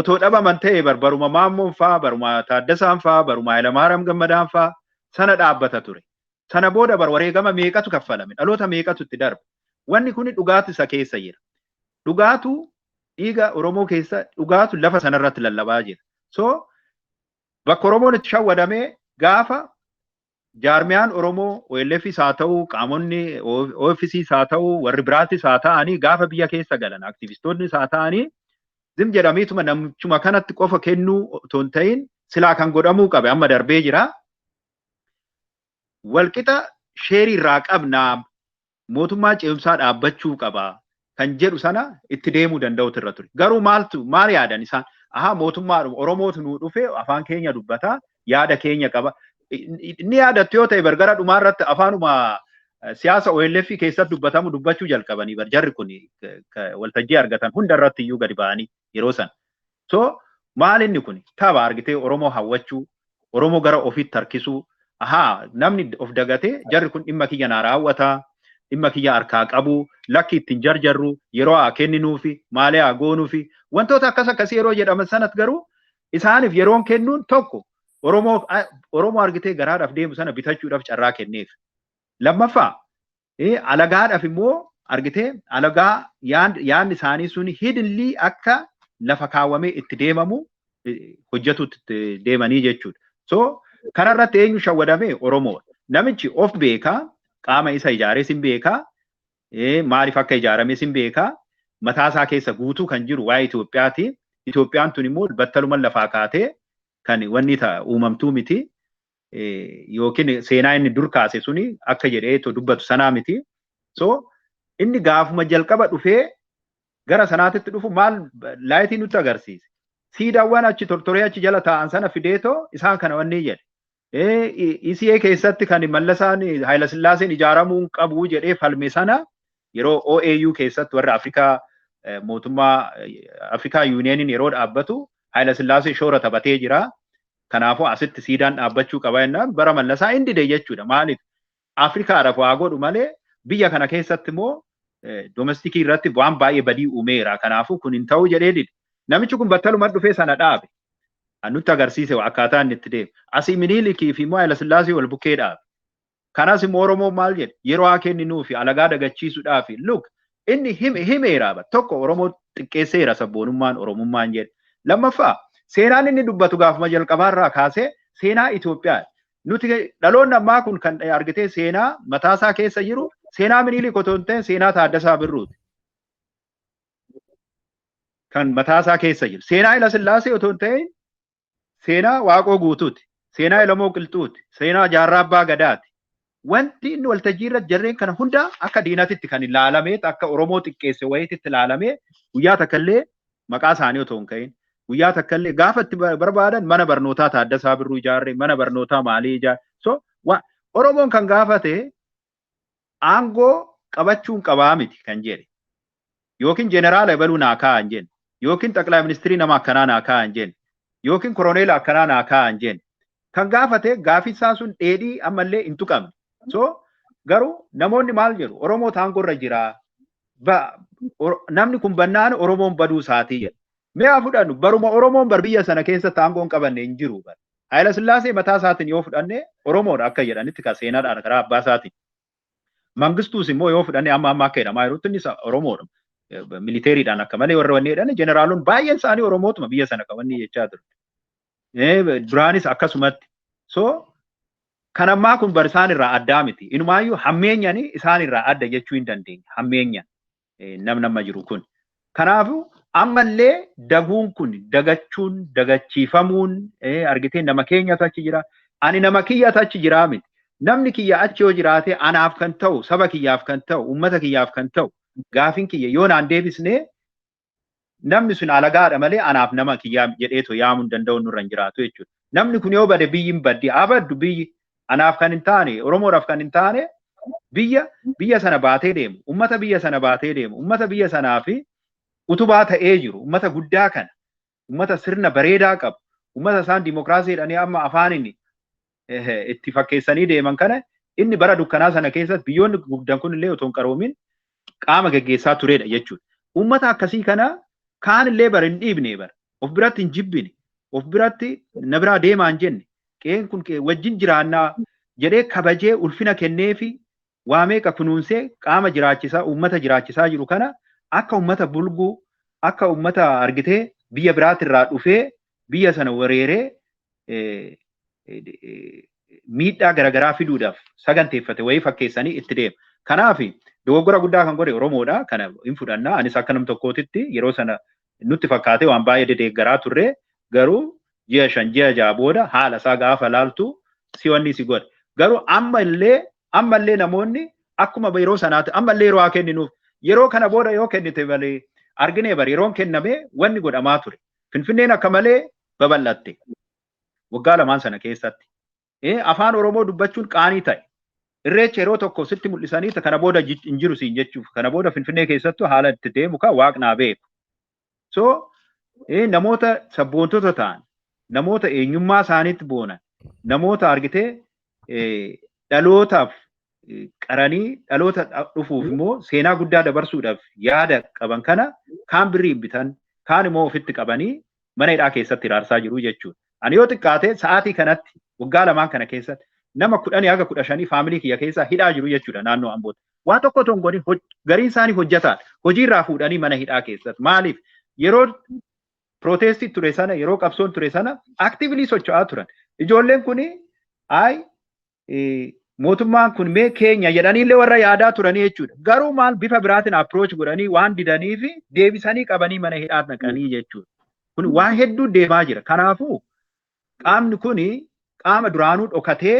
Otoo dhabaman ta'e bar baruma Maammoon faa, baruma Taaddasaan faa, baruma Hayilamaariyaam Gammadaan faa sana dhaabbata ture. Sana booda bar wareegama meeqatu kaffalame, dhaloota meeqatu itti darbe. Wanni kuni dhugaatu isa keessa jira. Dhugaatu dhiiga Oromoo keessa, dhugaatu lafa sanarratti lallabaa jira. So bakka Oromoon itti shawwadamee, gaafa jaarmiyaan Oromoo OLFs haa ta'u, qaamonni OFCs haa ta'u, warri biraatis haa ta'anii, gaafa biyya keessa galan aktivistoonnis haa ta'anii, zim jedhamiituma namichuma kanatti qofa kennuu otoo hin ta'in, silaa kan godhamuu qabe amma darbee jira. Walqixa shareii irraa qabnaa, mootummaa ce'umsaa dhaabbachuu qaba kan jedhu sana itti deemuu danda'utu irra ture. Garuu maaltu maal yaadan isaan? Ahaa, mootummaadhuma Oromootu nuu dhufe, afaan keenya dubbataa, yaada keenya qaba. Inni yaadattu yoo ta'e bar gara dhumaa irratti afaanuma siyaasa OLF keessatti dubbatamu dubbachuu jalqabanii bar jarri kun waltajjii argatan hunda irratti iyyuu gadi ba'anii yeroo sana. So maal inni kun tapha argitee Oromoo hawwachuu, Oromoo gara ofiitti harkisuu, ahaa, namni of dagatee jarri kun dhimma kiyya naa raawwataa, dhimma kiyya harkaa qabu, lakki ittiin jarjarru, yeroo haa kenninuufi, maalee haa goonuufi, wantoota akkas akkasii yeroo jedhaman sanatti, garuu isaaniif yeroon kennuun tokko Oromoo argitee garaadhaaf deemu sana bitachuudhaaf carraa kenneef. Lammaffaa, alagaadhaaf immoo argitee alagaa yaadni isaanii sun hiddenly akka lafa kaawwamee itti deemamu. hojjetutti deemanii jechuudha. So kanarratti eenyu shawwadame? Oromoodha. Namichi of beekaa, qaama isa ijaares hin beekaa, maaliif akka ijaarames hin beekaa, mataa isaa keessa guutuu kan jiru waa'ee Itoophiyaati. Itoophiyaan tun immoo battaluma lafaa kaatee kan wanni uumamtuu miti. Yookiin seenaa inni dur kaase suni akka jedhee dubbatu sanaa miti. So inni gaafuma jalqaba dhufee gara sanaatitti dhufu maal laayitii nutti agarsiise. Siidaawwan achi tortoree achi jala taa'an sana fideetoo isaan kana wanni jedhe. ECA keessatti kan Mallasaan Haayilasillaaseen ijaaramuu qabu jedhee falme sana yeroo OAU keessatti warra Afrikaa mootummaa Afrikaa Yuuniyeeniin yeroo dhaabbatu Haayilasillaasee shoora taphatee jira. Kanaafuu asitti siidaan dhaabbachuu qaba jennaan bara Mallasaa inni dide jechuudha. Maaliif? Afrikaadhaaf waa godhu malee biyya kana keessatti immoo domestikii irratti waan baay'ee badii uumeera. Kanaafuu kun hin ta'u jedhee dide. Namichi kun battaluma dhufee sana dhaabe. Nutti agarsiise akkaataa inni itti deemu. Asii Minilikii fi immoo Haayilasillaasee wal bukkee dhaabe. Kanas immoo Oromoon maal jedhe? Yeroo haa kenninuufi alagaa dagachiisuudhaafi. Look, inni himeera tokko Oromoo xiqqeesseera sabboonummaan Oromummaan jedhe. Lammaffaa seenaan inni dubbatu gaafuma jalqabaarraa kaasee seenaa Itoophiyaa. Nuti dhaloonni ammaa kun kan argitee seenaa mataasaa keessa jiru seenaa Minilik otoo hin ta'in seenaa Taaddasaa Birruuti. Kan mataasaa keessa jiru. Seenaa Haayilasillaasee otoo hin ta'in seenaa Waaqoo Guutuuti. Seenaa Elamoo Qilxuuti. Seenaa Jaarraa Abbaa Gadaati. Wanti inni waltajjii irra jarreen kana hunda akka diinatitti kan ilaalamee akka Oromoo xiqqeesse wayiitti ilaalamee guyyaa takka illee maqaa isaanii otoo hin ka'in guyyaa takka illee gaafa itti barbaadan mana barnootaa Taaddasaa Birruu ijaarre, mana barnootaa maalii ijaarre. So Oromoon kan gaafate aangoo qabachuun qabaa miti kan jedhe. Yookiin jeneraala ebaluu naa kaa'an jenne. Yookiin xaqilaa ministirii nama akkanaa naa kaa'an jenne. Yookiin koroneela akkanaa naa kaa'an jenne. Kan gaafate gaaffiin sun dheedhii ammallee hin tuqamne. So garuu namoonni maal jedhu? Oromoo aangoo irra jira. Namni kun bannaan Oromoon baduu isaatii jedha. Mee haa fudhannu baruma Oromoon bar biyya sana keessatti aangoo hin qabanne hin jiru. Haayilasillaasee mataa isaatiin yoo fudhanne Oromoodha akka jedhanitti kan seenaadhaan karaa abbaa isaatiin. Mangistuus immoo yoo fudhanne amma amma akka jedhamaa jirutti innis Oromoodha. Militeeriidhaan akka malee warra wanni jedhan jeneraalonni baay'een isaanii Oromootuma biyya sana kan wanni jechaa ture. Duraanis akkasumatti. So kan ammaa kun bar isaan irraa addaa miti. Inumaayyuu hammeenyani isaan irraa adda jechuu hin dandeenye. Hammeenya namni amma jiru kun. Kanaafuu ammallee daguun kun dagachuun dagachiifamuun argitee nama keenyatu achi jira. Ani nama kiyyatu achi jiraa miti. Namni kiyya achi yoo jiraate anaaf kan ta'u, saba kiyyaaf kan ta'u, uummata kiyyaaf kan ta'u gaafin kiyya yoo naan deebisnee namni sun alagaadha malee anaaf nama kiyyaa jedheetu yaamuu hin danda'u nurra hin jiraatu jechuudha. Namni kun yoo bade biyyi hin baddi. Haa baddu biyyi anaaf kan hin taane, Oromoodhaaf kan hin taane biyya sana baatee deemu, uummata biyya sana baatee deemu, uummata biyya sanaa fi utubaa ta'ee jiru, uummata guddaa kana, uummata sirna bareedaa qabu, uummata isaan dimokiraasii jedhanii amma afaaniin itti fakkeessanii deeman kana inni bara dukkanaa sana keessatti biyyoonni guddan kun illee otoo hin qaroomin qaama geggeessaa turedha jechuudha. Uummata akkasii kana kaan illee bara hin dhiibne bara of biratti hin jibbine of biratti na biraa deemaa hin jenne qe'een kun wajjin jiraannaa jedhee kabajee ulfina kenneefi waa meeqa kunuunsee qaama jiraachisaa uummata jiraachisaa jiru kana akka uummata bulguu akka uummata argitee biyya biraatirraa dhufee biyya sana wereeree miidhaa garaagaraa fiduudhaaf saganteeffate wayii fakkeessanii itti deema. Kanaaf dogoggora guddaa kan godhe Oromoodha. Kana hin fudhanna. Anis akka nam tokkootitti yeroo sana nutti fakkaatee waan baay'ee dedeeggaraa turre garuu ji'a 5 ji'a 6 booda haala isaa gaafa laaltu si wanni si godhe. Garuu ammallee namoonni akkuma yeroo sanaatti ammallee yeroo haa kenninuuf yeroo kana booda yoo kennite malee arginee bari yeroon kenname wanni godhamaa ture. Finfinneen akka malee babal'atte waggaa 2 sana keessatti. Afaan Oromoo dubbachuun qaanii ta'e. Irreecha yeroo tokko sitti mul'isanii kana booda hin jiru siin jechuuf kana booda Finfinnee keessattuu haala itti deemu kan waaqnaa beeku. So namoota sabboontota ta'an, namoota eenyummaa isaaniitti boonan, namoota argitee dhalootaaf qaranii dhaloota dhufuuf immoo seenaa guddaa dabarsuudhaaf yaada qaban kana kaan birrii bitan, kaan immoo ofitti qabanii mana hidhaa keessatti hiraarsaa jiru jechuudha. Ani yoo xiqqaate sa'aatii kanatti waggaa 2 kana keessatti nama 10 haga 15 faamilii kiyya keessaa hidhaa jiru jechuudha naannoo Ambootti. Waa tokko otoo hin godhin gariin isaanii hojjetaa hojiirraa fuudhanii mana hidhaa keessatti. Maaliif yeroo Protestii ture sana, yeroo qabsoon ture sana actively socho'aa turan. Ijoolleen kuni ay mootummaan kun mee keenya jedhaniillee warra yaadaa turanii jechuudha. Garuu maal bifa biraatiin approach godhanii waan didanii fi deebisanii qabanii mana hidhaa naqanii jechuudha. Kun waan hedduu deemaa jira. Kanaafuu qaamni kuni qaama duraanuu dhokatee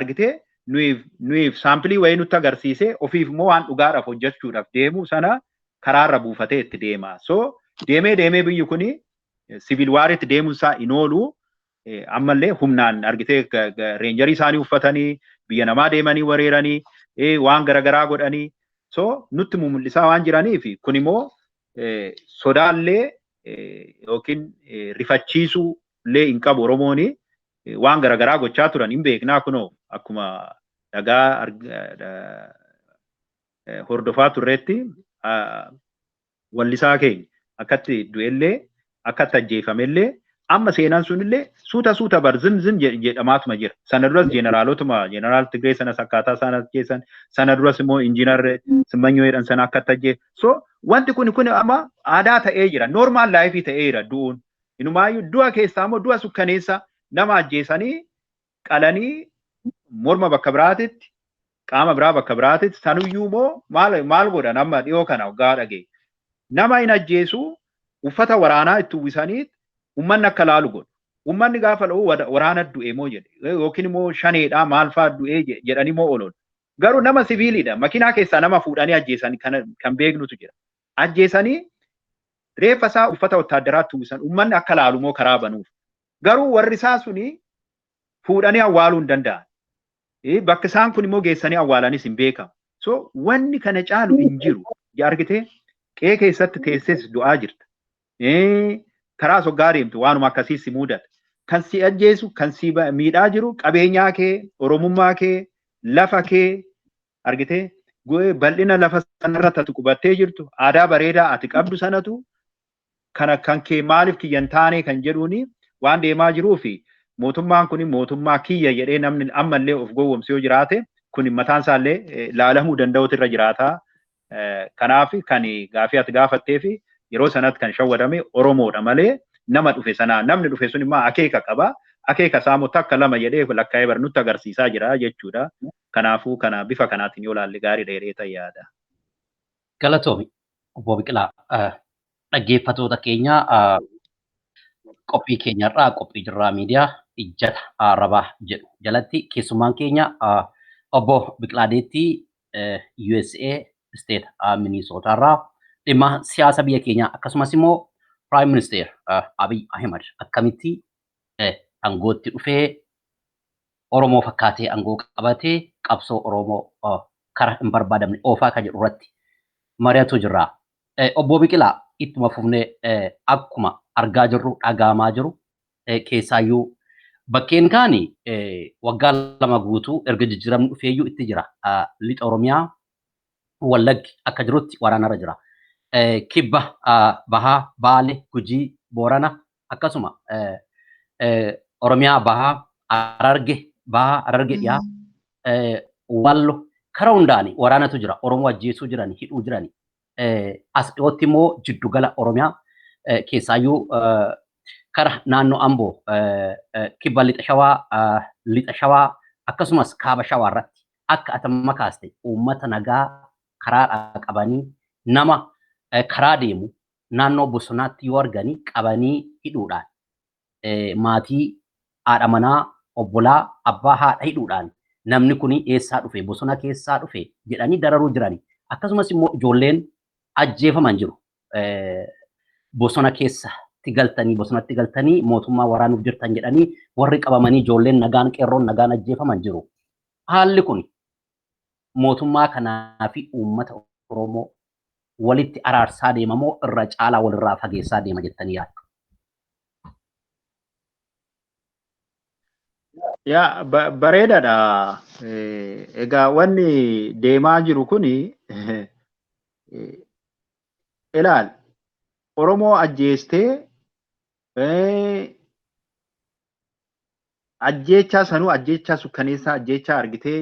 argitee nuyiif sample wayii nutti agarsiisee ofiif immoo waan dhugaadhaaf hojjechuudhaaf deemu sana karaarra buufatee itti deema. So deemee deemee biyyi kuni civil waritti deemuun isaa hin oolu. Ammallee humnaan argitee ranger isaanii uffatanii biyya namaa deemanii wareeranii waan garaagaraa godhanii, so nutti mul'isaa waan jiraniif, kun immoo sodaallee yookiin rifachiisuu illee hin qabu. Oromooni waan garaagaraa gochaa turan hin beeknaa. Kunoo akkuma dhagaa hordofaa turreetti wallisaa keenya akkatti du'ellee, akkatti ajjeefamellee, amma seenaan sunillee suuta suuta bar zim zim jedhamaatuma jira. Sana duras jeeneraalotuma, jeeneraal Tigree sanas akkaataa isaan ajjeesan, sana duras immoo injiinar Simmanyoo jedhan sana akkatti ajjeesan. So wanti kun amma aadaa ta'ee jira. Normal life ta'ee jira du'uun. Inumaayyuu du'a keessaa immoo du'a sukkaneessa, nama ajjeesanii qalanii morma bakka biraatitti, qaama biraa bakka biraatitti, sanuyyuu immoo maal maal godhan amma dhiyoo kana waggaa dhagee. Nama hin ajjeesu, uffata waraanaa itti uwwisanii ummanni akka laalu godhu. Ummanni gaafa la'u waraana du'e moo jedhe yookiin immoo shaneedhaa maal fa'aa du'ee jedhanii moo oololu. Garuu nama siviiliidha. Makiinaa keessaa nama fuudhanii ajjeesanii kan beeknutu jira. Ajjeesanii reeffa isaa uffata wotaadaraatti uwwisan, ummanni akka laalu moo karaa banuuf. Garuu warri isaa suni fuudhanii awwaaluu hin danda'an. Bakka isaan kun immoo geessanii awwaalanis hin beekamu. So wanni kana caalu hin jiru. Argitee, qe'ee keessatti teesses du'aa jirta. Karaa soggaa deemtu waanuma akkasii si mudata. Kan si ajjeesu, kan si miidhaa jiru qabeenyaa kee, oromummaa kee, lafa kee, argitee, bal'ina lafa sanarratti ati qubattee jirtu, aadaa bareedaa ati qabdu sanatu kana kan kee maaliif kiyya hin taane kan jedhuuni waan deemaa jiruu fi mootummaan kun mootummaa kiyya jedhee namni ammallee of gowwomsu yoo jiraate, kun mataan isaallee laalamuu danda'utu irra jiraata. Kanaaf kan gaafii ati gaafattee fi yeroo sanatti kan shawwadame Oromoodha malee nama dhufe sanaa, namni dhufe sun immoo akeeka qaba. Akeeka isaa immoo takka lama jedhee lakkaa'ee bar nutti agarsiisaa jira jechuudha. Kanaafuu kana bifa kanaatiin yoo ilaalle gaarii dheeree yaada. Galatoomi, obbo Biqilaa. Dhaggeeffattoota keenya, qophii keenyarraa, qophii Jirraa Miidiyaa ijjata arrabaa jedhu jalatti keessummaan keenya obbo Biqilaa Deettii USA State Minnesota irraa dhimma siyaasa biyya keenyaa akkasumas immoo Prime Minister Abiy Ahimad akkamitti aangootti dhufee, Oromoo fakkaatee aangoo qabatee qabsoo Oromoo karaa hin barbaadamne oofaa kan jedhu irratti mari'atu jirra. Obbo Biqilaa, ittuma fufnee, akkuma argaa jirru, dhagaamaa jiru, keessaayyuu bakkeen kaani waggaa 2 guutuu erga jijjiiramni dhufeeyyuu itti jira. Lixa Oromiyaa Wallaggi akka jirutti waraanarra jira. Kibba Bahaa, Baale, Gujii, Boorana, akkasuma Oromiyaa Bahaa, Hararge Bahaa, Hararge Dhiyaa, Wallo karaa hundaani waraanatu jira. Oromoo ajjeesuu jirani, hidhuu jirani. As dhiyootti immoo jiddugala Oromiyaa keessaayyuu kara naannoo Amboo, kibba lixa Shawaa, lixa Shawaa akkasumas kaaba Shawaa irratti akka atamma kaaste uummata nagaa karaadhaa qabanii, nama karaa deemu naannoo bosonaatti yoo arganii qabanii hidhuudhaan, maatii, haadha manaa, obbolaa, abbaa, haadha hidhuudhaan, namni kun eessaa dhufe, bosona keessaa dhufe jedhanii dararuu jirani. Akkasumas immoo ijoolleen ajjeefaman jiru. Bosona keessatti galtanii, bosonatti galtanii mootummaa waraanuuf jirtan jedhanii warri qabamanii ijoolleen nagaan, qeerroon nagaan ajjeefaman jiru. Haalli kun mootummaa kanaa fi uummata Oromoo walitti araarsaa deema moo irra caalaa walirraa fageessaa deema jettanii yaaddu? Yaa, bareedaadha. Egaa wanni deemaa jiru kuni, ilaal, Oromoo ajjeestee, ajjeechaa sanuu ajjeechaa sukkaneessaa, ajjeechaa argitee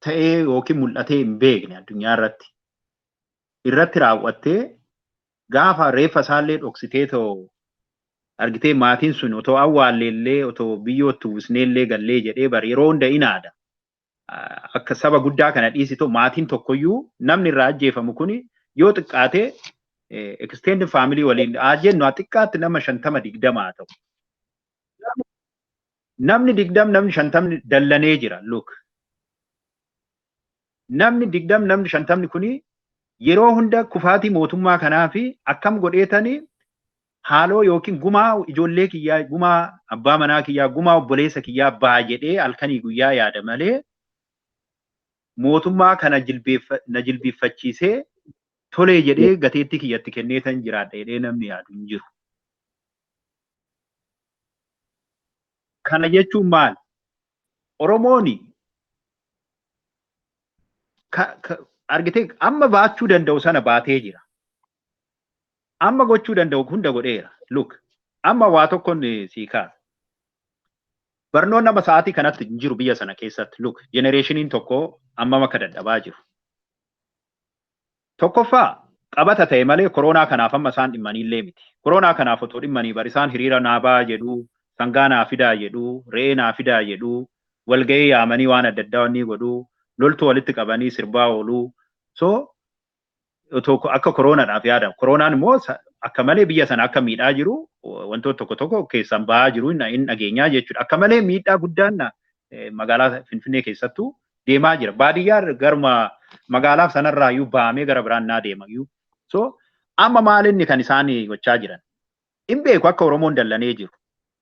ta'ee yookiin mul'atee hin beekne addunyaa irratti irratti raawwattee, gaafa reeffa isaallee dhoksitee too Argitee maatiin sun otoo awwaalleellee otoo biyyootti uwwisneellee gallee jedhee bar yeroo hunda inaada. Akka saba guddaa kana dhiisitoo maatiin tokkoyyuu namni irraa ajjeefamu kuni yoo xiqqaate extended family waliin haa jennu haa xiqqaatti nama 50 20 haa ta'u. Namni 20 namni 50 dallanee jira, look. Namni 20 namni 50 kuni yeroo hunda kufaatii mootummaa kanaa fi akkam godheetanii haaloo yookiin gumaa ijoollee kiyyaa, gumaa abbaa manaa kiyyaa, gumaa obboleessa kiyyaa baa jedhee halkanii guyyaa yaada malee mootummaa kana na jilbeeffachiisee tolee jedhee gateettii kiyyatti kenneetan jiraadha jedhee namni yaadu hin jiru. Kana jechuun maal? Oromooni argitee amma baachuu danda'u sana baatee jira. Amma gochuu danda'u hunda godheera. Look, amma waa tokkoon sii kaasa. Barnoonni amma sa'aatii kanatti hin jiru biyya sana keessatti. Look, generationiin tokko ammam akka dadhabaa jiru. Tokkoffaa, qabata ta'e malee koronaa kanaaf amma isaan dhimmanii miti. Koronaa kanaaf otoo dhimmanii bar isaan hiriira naa ba'aa jedhu, sangaa naa fidaa jedhu, re'ee naa fidaa jedhu, walga'ii yaamanii waan adda addaa wanni godhu, loltuu walitti qabanii sirbaa oolu. So otoo akka koronaadhaaf yaadamu. Koronaan immoo akka malee biyya sana akka miidhaa jiru wantoota tokko tokko keessaan ba'aa jiru hin dhageenyaa jechuudha. Akka malee miidhaa guddaan magaalaa Finfinnee keessattuu deemaa jira. Baadiyyaa garuma magaalaaf sanarraa iyyuu ba'amee gara biraan naa deema iyyuu. So amma maal inni kan isaan gochaa jiran? Hin beeku akka Oromoon dallanee jiru.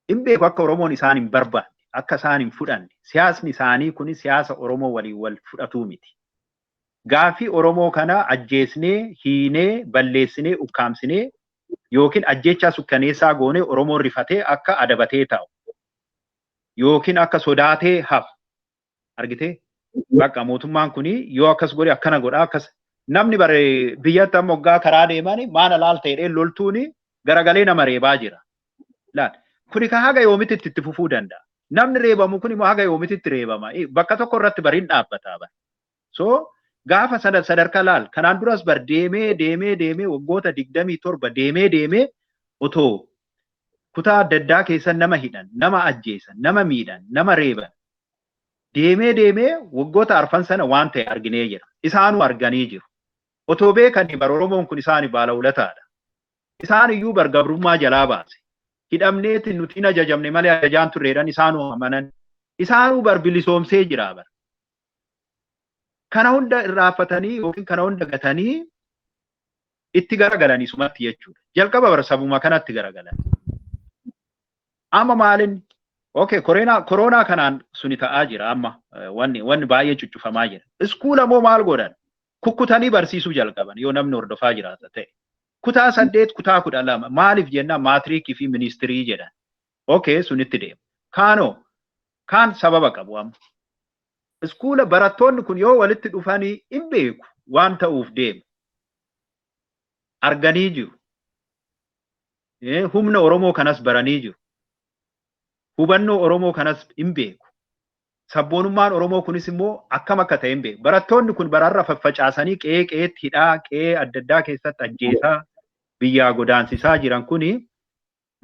Hin beeku akka Oromoon isaan hin barbaanne, akka isaan hin fudhanne. Siyaasni isaanii kun siyaasa Oromoo waliin wal fudhatuu miti. Gaaffii Oromoo kana ajjeesnee, hiinee, balleessinee, ukkaamsinee yookiin ajjeechaa sukkaneessaa goonee Oromoon rifatee akka adabatee taa'u yookiin akka sodaatee hafu. Argitee? Bakka mootummaan kuni yoo akkas godhe akkana godha, akkas namni bare biyyatti amma waggaa karaa deeman maana laal ta'ee loltuuni garagalee nama reebaa jira. Laal, kuni ka haga yoomitti itti fufuu danda'a? Namni reebamu kun immoo haga yoomitti itti reebama? Bakka tokko irratti bariin dhaabbata bara. So gaafa sadarkaa laal, kanaan duras bar deemee deemee deemee waggoota 27 deemee deemee otoo kutaa adda addaa keessa nama hidhan, nama ajjeesan, nama miidhan, nama reeban, deemee deemee waggoota arfan sana waan ta'e arginee jira. Isaanuu arganii jiru. Otoo beekanii bar Oromoon kun isaani baala ulataadha. Isaan iyyuu bar gabrummaa jalaa baase. Hidhamneeti nuti hin ajajamne malee ajajaan turreedhaan isaanuu amanan. Isaanuu bar bilisoomsee jira bar. Kana hunda irraanfatanii yookiin kana hunda gatanii itti garagalanii sumatti jechuudha. Jalqaba bar sabuma kanatti garagalan. Amma maalin? Okay, koronaa kanaan suni ta'aa jira amma wanni baay'ee cuccufamaa jira. Iskuula moo maal godhan? Kukkutanii barsiisuu jalqaban yoo namni hordofaa jiraata ta'e. Kutaa 8, kutaa 12 maaliif jennaan maatiriikii fi ministirii jedhan. Okay, sunitti deema. Kaanoo kaan sababa qabu amma. Iskuula barattoonni kun yoo walitti dhufanii hin beeku waan ta'uuf deemu. Arganii jiru. Humna Oromoo kanas baranii jiru. Hubannoo Oromoo kanas hin beeku. Sabboonummaan Oromoo kunis immoo akkam akka ta'e hin beeku. Barattoonni kun bararra faffacaasanii qe'ee qe'eetti hidhaa, qe'ee adda addaa keessatti ajjeesaa, biyyaa godaansisaa jiran kuni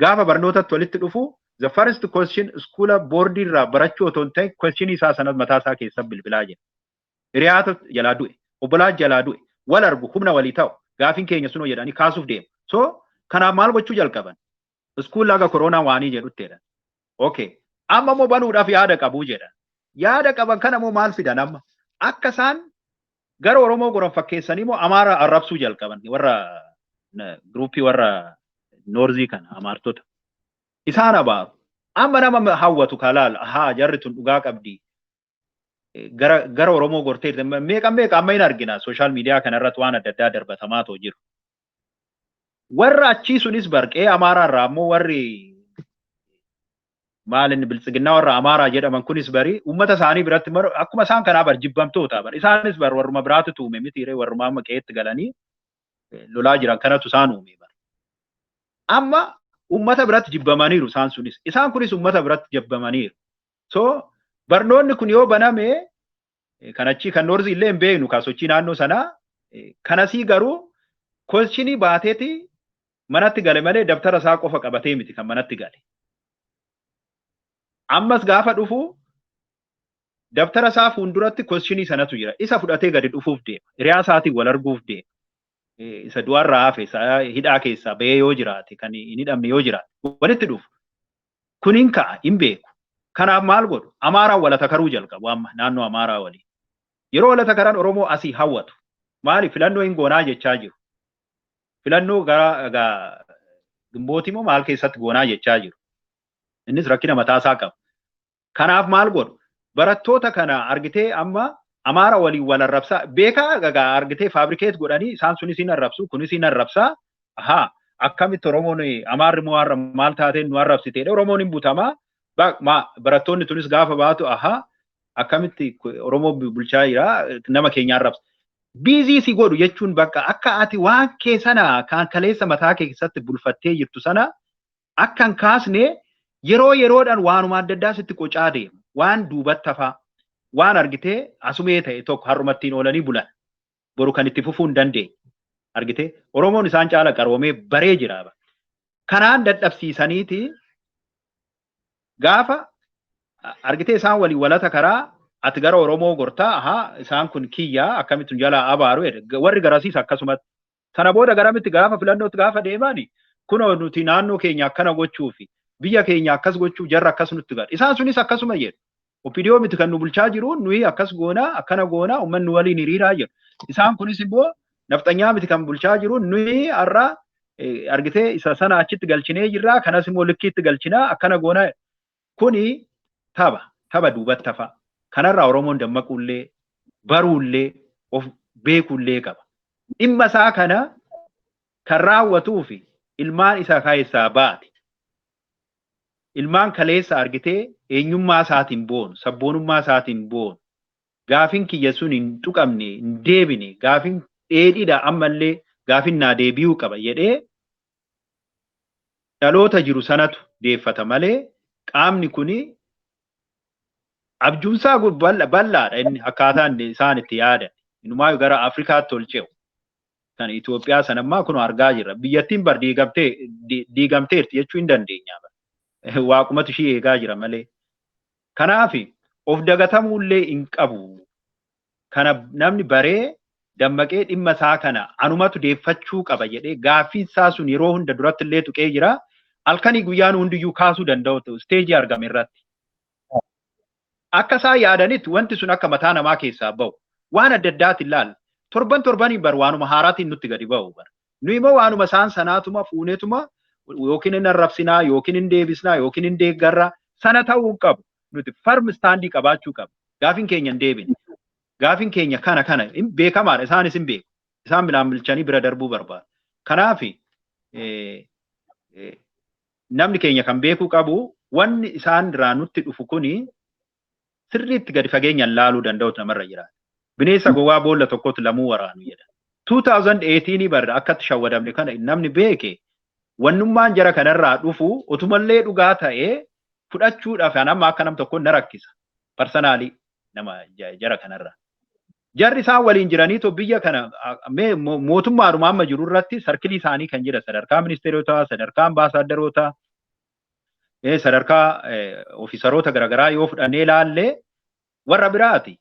gaafa barnootatti walitti dhufu the first question iskuula boordii irraa barachuu otoo hin ta'in question isaa sanas mataa isaa keessa bilbilaa jira. Hiriyaata jalaa du'e, obbolaa jalaa du'e, wal argu, humna walii ta'u, gaafiin keenya sunoo jedhanii kaasuuf deemu. So kanaaf maal gochuu jalqaban? Iskuula haga koronaa waanii jedhutti jedhan. Okay. Amma immoo banuudhaaf yaada qabuu jedhan. Yaada qaban kana immoo maal fidan amma? Akka isaan gara Oromoo goran fakkeessanii immoo Amaara arrabsuu jalqaban, warra groupii warra Northii kana, Amaartota. Isaan abaaru. Amma nama hawwatu kalaal haa jarri tun dhugaa qabdi. Gara Oromoo gortee meeqa meeqa amma hin argina social media kanarratti waan adda addaa darbatamaa too jiru. Warra achii sunis barqee Amaaraa irraa ammoo warri maal inni biltsiginnaa warra Amaaraa jedhaman kunis bari uummata isaanii biratti akkuma isaan kanaa bar jibbamtoota bar, isaanis bar warruma biraatu tuume mitiiree, warruma amma qe'eetti galanii lolaa jiran kanatu isaan uume bar. Amma uummata biratti jibbamaniiru isaan sunis. Isaan kunis uummata biratti jibbamaniiru. So barnoonni kun yoo baname kan achii kan Northii illee hin beeknu kan sochii naannoo sanaa kanasii garuu questionii baateeti. Manatti gale malee dabtara isaa qofa qabatee miti kan manatti gale. Ammas gaafa dhufu dabtara isaa fuulduratti questionii sanatu jira. Isa fudhatee gadi dhufuuf deema. Hiriyaa isaatiin wal arguuf deema. Isa du'arraa hafe, isa hidhaa keessaa bahee yoo jiraate, kan hin hidhamne yoo jiraate, walitti dhufu. Kun hin ka'a, hin beeku. Kanaaf maal godhu? Amaaraan wal atakaruu jalqabu amma naannoo Amaaraa waliin. Yeroo wal atakaran Oromoo asii hawwatu. Maali, filannoo hin goonaa jechaa jiru. Filannoo gara Gimbootii moo maal keessatti goonaa jechaa jiru. Innis rakkina mataasaa qaba. Kanaaf maal godhu? Barattoota kana argitee amma Amaara waliin wal arrabsaa beekaa gagaa argitee fabricate godhanii, isaan sunis hin arrabsu, kunis hin arrabsaa. Ahaa, akkamitti Oromoon, Amaarri moo har'a maal taateen nu arrabsiteedha? Oromoon hin butamaa. Barattoonni tunis gaafa baatu, ahaa, akkamitti Oromoo bulchaa jira, nama keenya arrabsa. Busy si godhu jechuun bakka akka ati waan kee sana kan kaleessa mataa kee keessatti bulfattee jirtu sana akka hin kaasne yeroo yeroodhaan waanuma adda addaa sitti qocaa deemu. Waan duubatti hafaa, waan argitee asumee ta'e tokko har'umattiin oolanii bulan. Boru kan itti fufuu hin dandeenye. Argitee, Oromoon isaan caala qaroomee baree jira. Kanaan dadhabsiisaniiti gaafa argitee isaan waliin walata karaa ati gara Oromoo gortaa, ahaa, isaan kun kiyyaa, akkamitti jalaa abaaru jedhe. Warri garasiis akkasumatti. Sana booda garamitti gaafa filannootti gaafa deemani, kunoo nuti naannoo keenya akkana gochuu fi biyya keenya akkas gochuu jarra akkas nutti godha. Isaan sunis akkasuma jedhu. OPDO miti kan nu bulchaa jiru, nuyi akkas goonaa, akkana goonaa, uummanni waliin hiriiraa jedhu. Isaan kunis immoo nafxanyaa miti kan bulchaa jiru, nuyi har'a argitee isa sana achitti galchinee jirra, kanas immoo likkiitti galchinaa, akkana goonaa. Kuni tapha duubatti hafa. Kanarraa Oromoon dammaquullee, baruullee, of beekuullee qaba. Dhimma isaa kana kan raawwatuu fi ilmaan isa keessaa baate. Ilmaan kaleessa argitee eenyummaa isaatiin boonu, sabboonummaa isaatiin boonu. Gaafin kiyya sun hin tuqamne, hin deebine, gaafin dheedhiidha, ammallee gaafin naa deebi'uu qaba jedhee dhaloota jiru sanatu deeffata malee qaamni kuni abjuunsaa bal'aadha, inni akkaataan isaan itti yaadan. Inumaayyuu gara Afrikaatti ol ce'u. Kan Itoophiyaa sanammaa kun argaa jirra. Biyyattiin bar diigamteerti jechuu hin dandeenya. Waaqumatu ishii eegaa jira malee. Kanaaf of dagatamuullee hin qabu. Kana namni baree dammaqee dhimma isaa kana anumatu deeffachuu qaba jedhee gaaffiin isaa sun yeroo hunda duratti illee tuqee jira. Halkanii guyyaan hundiyyuu kaasuu danda'u stage argame irratti. Akka isaan yaadanitti wanti sun akka mataa namaa keessaa bahu. Waan adda addaatiin ilaalla. Torban torbaniin bar waanuma haaraatiin nutti gadi bahu bar. Nu immoo waanuma isaan sanaatuma fuuneetuma yookiin hin arrabsinaa, yookiin hin deebisnaa, yookiin hin deeggarraa, sana ta'uu hin qabu. Nuti firm standii qabaachuu qabna. Gaafiin keenya hin deebine. Gaafiin keenya kana hin beekamaadha, isaanis hin beeku. Isaan bilaan bilchanii bira darbuu barbaadu. Kanaaf namni keenya kan beekuu qabu, wanni isaan irraa nutti dhufu kuni sirriitti gadi fageenyaan laaluu danda'utu namarra jiraata. Bineensa gowwaa boolla tokkotti lamuu waraanu jedha. 2018 barra akkatti shawwadamne kana namni beeke, wannummaan jara kanarraa dhufu otumallee dhugaa ta'ee fudhachuudhaaf an amma akka nam tokko na rakkisa. Personally nama jara kanarraa. Jarri isaan waliin jiraniitoo biyya kana mootummaadhuma amma jiru irratti circle isaanii kan jira, sadarkaa ministeerotaa, sadarkaa ambaasaaddarootaa, sadarkaa ofiisaroota garaagaraa yoo fudhannee ilaalle warra biraati.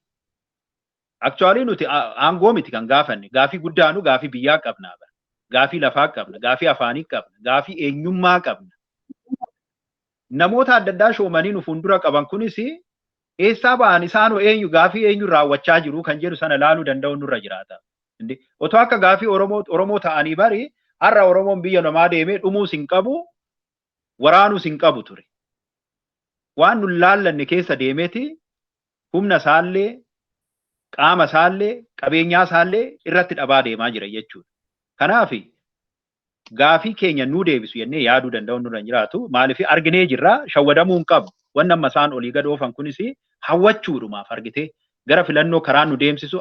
Actually nuti aangoo miti kan gaafanne, gaafii guddaanu gaafii biyyaa qabna. Gaafii lafaa qabna, gaafii afaanii qabna, gaafii eenyummaa qabna. Namoota adda addaa shoomanii nu fuuldura qaban kunis eessaa ba'an, isaanoo eenyu, gaafii eenyu raawwachaa jiru kan jedhu sana laaluu danda'u nurra jiraata. Otoo akka gaafii Oromoo ta'anii bari har'a Oromoon biyya namaa deemee dhumuus hin qabu, waraanuus hin qabu ture. Waan nun laallanne keessa deemeeti humna isaallee, qaama isaallee, qabeenyaa isaallee irratti dhabaa deemaa jira jechuudha. Kanaaf gaafii keenya nuu deebisu jennee yaaduu danda'u nurra hin jiraatu. Maaliif, arginee jirra, shawwadamuu hin qabu. Wanni amma isaan olii gad oofan kunis hawwachuudhumaaf argitee gara filannoo karaa nu deemsisu,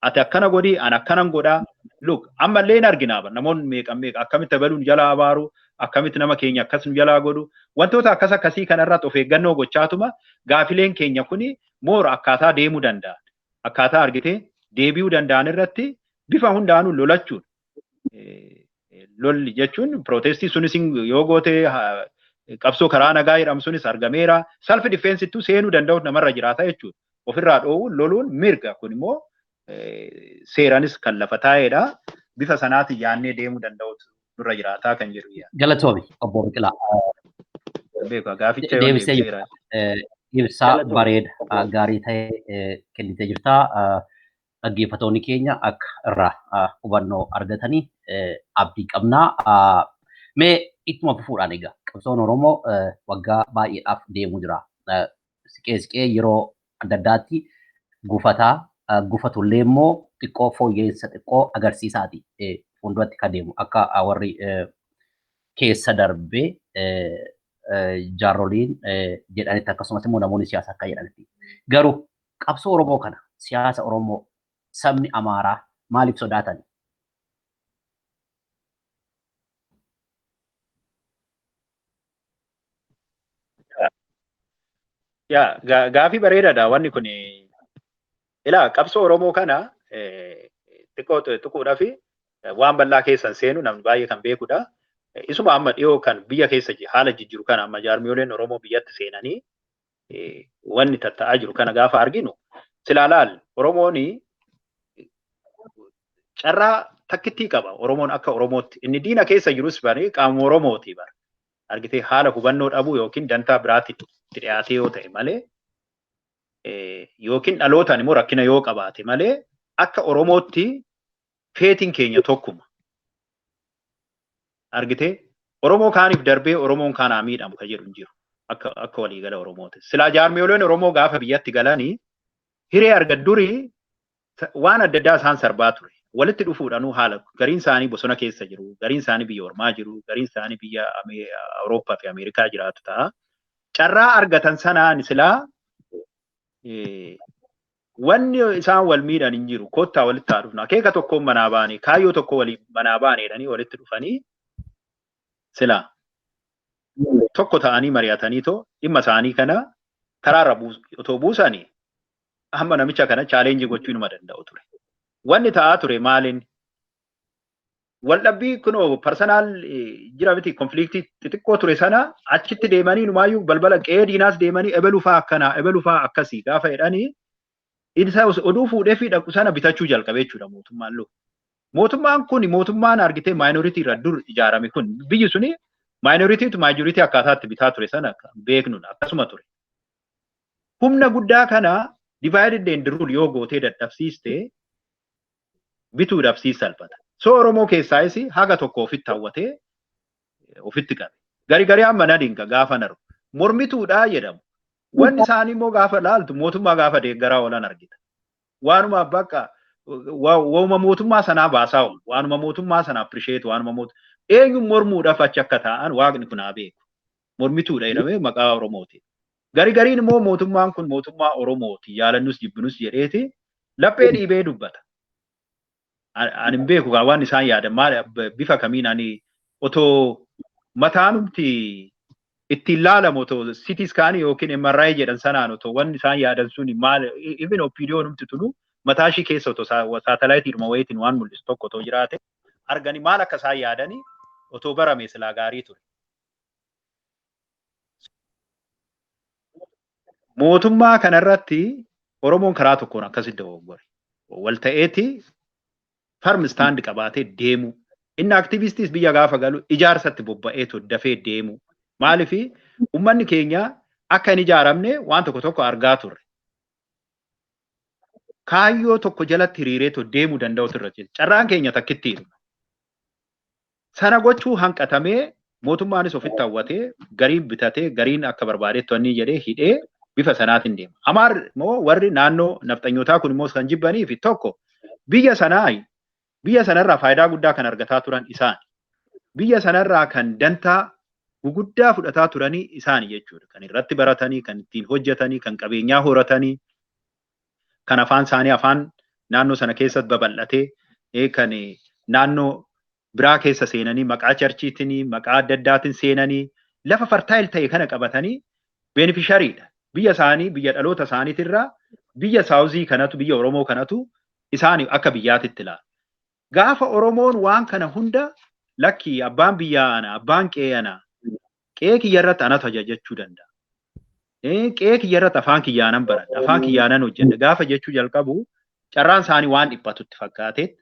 ati akkana godhi, an akkanan godhaa. Look, ammallee hin arginaa, namoonni meeqa meeqa akkamitti abaluun jalaa abaaru, akkamitti nama keenya akkas nu jalaa godhu, wantoota akkas akkasii kanarratti of eeggannoo gochaatuma gaafileen keenya kuni moora akkaataa deemuu danda'an, akkaataa argitee deebi'uu danda'an irratti bifa hundaanuu lolachuun Lolli jechuun protestii sunis yoo goote qabsoo karaa nagaa jedhamu sunis argameera. Self defense seenuu danda'u namarra jiraata jechuudha. Ofirraa dhoowwuun loluun mirga, kun immoo seeranis kan lafa taa'edha. Bifa sanaatiin yaannee deemuu danda'utu nurra jiraataa kan jedhu yaada. Galatoomi, obbo Biqilaa. Beeku gaaficha yoo Deebisee deebiseera. Ibsaa bareeda gaarii ta'e kennitee jirta. Dhaggeeffattoonni keenya akka irraa hubannoo argatanii abdii qabna. Mee ittuma fufuudhaan egaa qabsoon Oromoo waggaa baay'eedhaaf deemuu jira. Siqee siqee yeroo adda addaatti gufataa, gufatullee immoo xiqqoo fooyya'insa xiqqoo agarsiisaati fuulduratti kan deemu akka warri keessa darbee jaarroliin jedhanitti, akkasumas immoo namoonni siyaasa akka jedhanitti. Garuu qabsoo Oromoo kana, siyaasa Oromoo sabni Amaaraa maaliif sodaatan? Yaa, gaafii bareedaadha wanni kun. Ilaa, qabsoo Oromoo kana xiqqoo tuquudhaaf waan bal'aa keessan seenu namni baay'ee kan beekudha. Isuma amma dhiyoo kan biyya keessa haala jijjiiru kana, amma jaarmiyooleen Oromoo biyyatti seenanii wanni tatta'aa jiru kana gaafa arginu, silaa laal, Oromoon carraa takkittii qaba. Oromoon akka Oromootti inni diina keessa jirus bari qaama Oromooti bara. Argitee, haala hubannoo dhabuu yookiin dantaa biraatti itti dhiyaatee yoo ta'e malee, yookiin dhalootaan immoo rakkina yoo qabaate malee, akka Oromootti feetiin keenya tokkuma. Argitee, Oromoo kaaniif darbee Oromoon kaanaa miidhamu kan jedhu hin jiru. Akka waliigala Oromooti. Silaa jaarmiyooleen Oromoo gaafa biyyatti galanii hiree argat durii waan adda addaa isaan sarbaa ture. Walitti dhufuudhaanuu haala gariin isaanii bosona keessa jiru, gariin isaanii biyya ormaa jiru, gariin isaanii biyya Awurooppaa fi Ameerikaa jiraatu ta'a. Carraa argatan sanaan silaa wanni isaan wal miidhan hin jiru. Kottaa walitti haa dhufnu. Akeeka tokkoon manaa baane, kaayyoo tokko waliin manaa baane jedhanii walitti dhufanii silaa tokko ta'anii mari'atanii too dhimma isaanii kana karaarra otoo buusanii hamma namicha kana challenge gochuu inuma danda'u ture. Wanni ta'aa ture maaliin? Waldhabbii kunoo personal jira miti, conflictii xixiqqoo ture sana achitti deemanii numaayyuu balbala qe'ee diinaas deemanii ebelu faa akkanaa, ebelu faa akkasii gaafa jedhanii, isa oduu fuudhee fi dhaqu sana bitachuu jalqabe jechuudha mootummaan loo. Mootummaan kun mootummaan argitee minority irra dur ijaarame kun, biyyi suni minorityitu majority akkaataatti bitaa ture sana beeknudha, akkasuma ture. Humna guddaa kana divided and rule yoo gootee dadhabsiiste, bituudhaaf sii salphata. So Oromoo keessaayis haga tokko ofitti hawwatee ofitti qabe. Gari garii amma na dinqa gaafa naru. Mormituudhaa jedhamu. Wanni isaanii immoo gaafa laaltu mootummaa gaafa deeggaraa oolan argita. Waanuma bakka waanuma mootummaa sanaa baasaa oolu. Waanuma mootummaa sana appreciate, waanuma mootummaa eenyu mormuudhaaf achi akka taa'an waaqni kun haa beeku. Mormituudha jedhamee maqaa Oromooti. Gari gariin immoo mootummaan kun mootummaa Oromooti, yaalannus jibbinus jedheeti laphee dhiibee dubbata. Ani hin beeku waan isaan yaadan maal, bifa kamiin. Ani otoo mataanumti ittiin laalamu, otoo CT scanii yookiin MRI jedhan sanaan, otoo wanni isaan yaadan suni maal, even OPDOnumti tunu mataa ishii keessa otoo satelliteiidhuma wayiitiin waan mul'isu tokko otoo jiraate argani, maal akka isaan yaadanii otoo barame silaa gaarii ture. Mootummaa kanarratti Oromoon karaa tokkoon akkasitti dogoggore. Wal ta'eeti firm stand qabaatee deemu. Inni activistiis biyya gaafa galu ijaarsatti bobba'eetu dafee deemu. Maaliif, uummanni keenya akka hin ijaaramne waan tokko tokko argaa turre. Kaayyoo tokko jalatti hiriireetu deemuu danda'u turre. Carraan keenya takkittiidha. Sana gochuu hanqatamee mootummaanis ofitti hawwatee, gariin bitatee, gariin akka barbaadetti wanni jedhee hidhee bifa sanaatiin deema. Amaar immoo warri naannoo nafxanyootaa kun immoo kan jibbanii fi tokko biyya sanaa, biyya sanarraa faayidaa guddaa kan argataa turan isaan. Biyya sanarraa kan dantaa guguddaa fudhataa turanii isaan jechuudha. Kan irratti baratanii, kan ittiin hojjetanii, kan qabeenyaa horatanii, kan afaan isaanii afaan naannoo sana keessatti babal'atee, kan naannoo biraa keessa seenanii maqaa churchiitiin, maqaa adda addaatiin seenanii lafa fertile ta'e kana qabatanii beneficiaryiidha. Biyya isaanii, biyya dhaloota isaaniitirraa biyya southii kanatu, biyya Oromoo kanatu isaanii akka biyyaatitti ilaala. Gaafa Oromoon waan kana hunda Lakki, abbaan biyyaa ana, abbaan qe'ee ana. Qe'ee kiyya irratti anatu ajajachuu danda'a. Qe'ee kiyya irratti afaan kiyyaanan baradha, afaan kiyyaanan hojjedha gaafa jechuu jalqabu, carraan isaanii waan dhiphatutti fakkaateet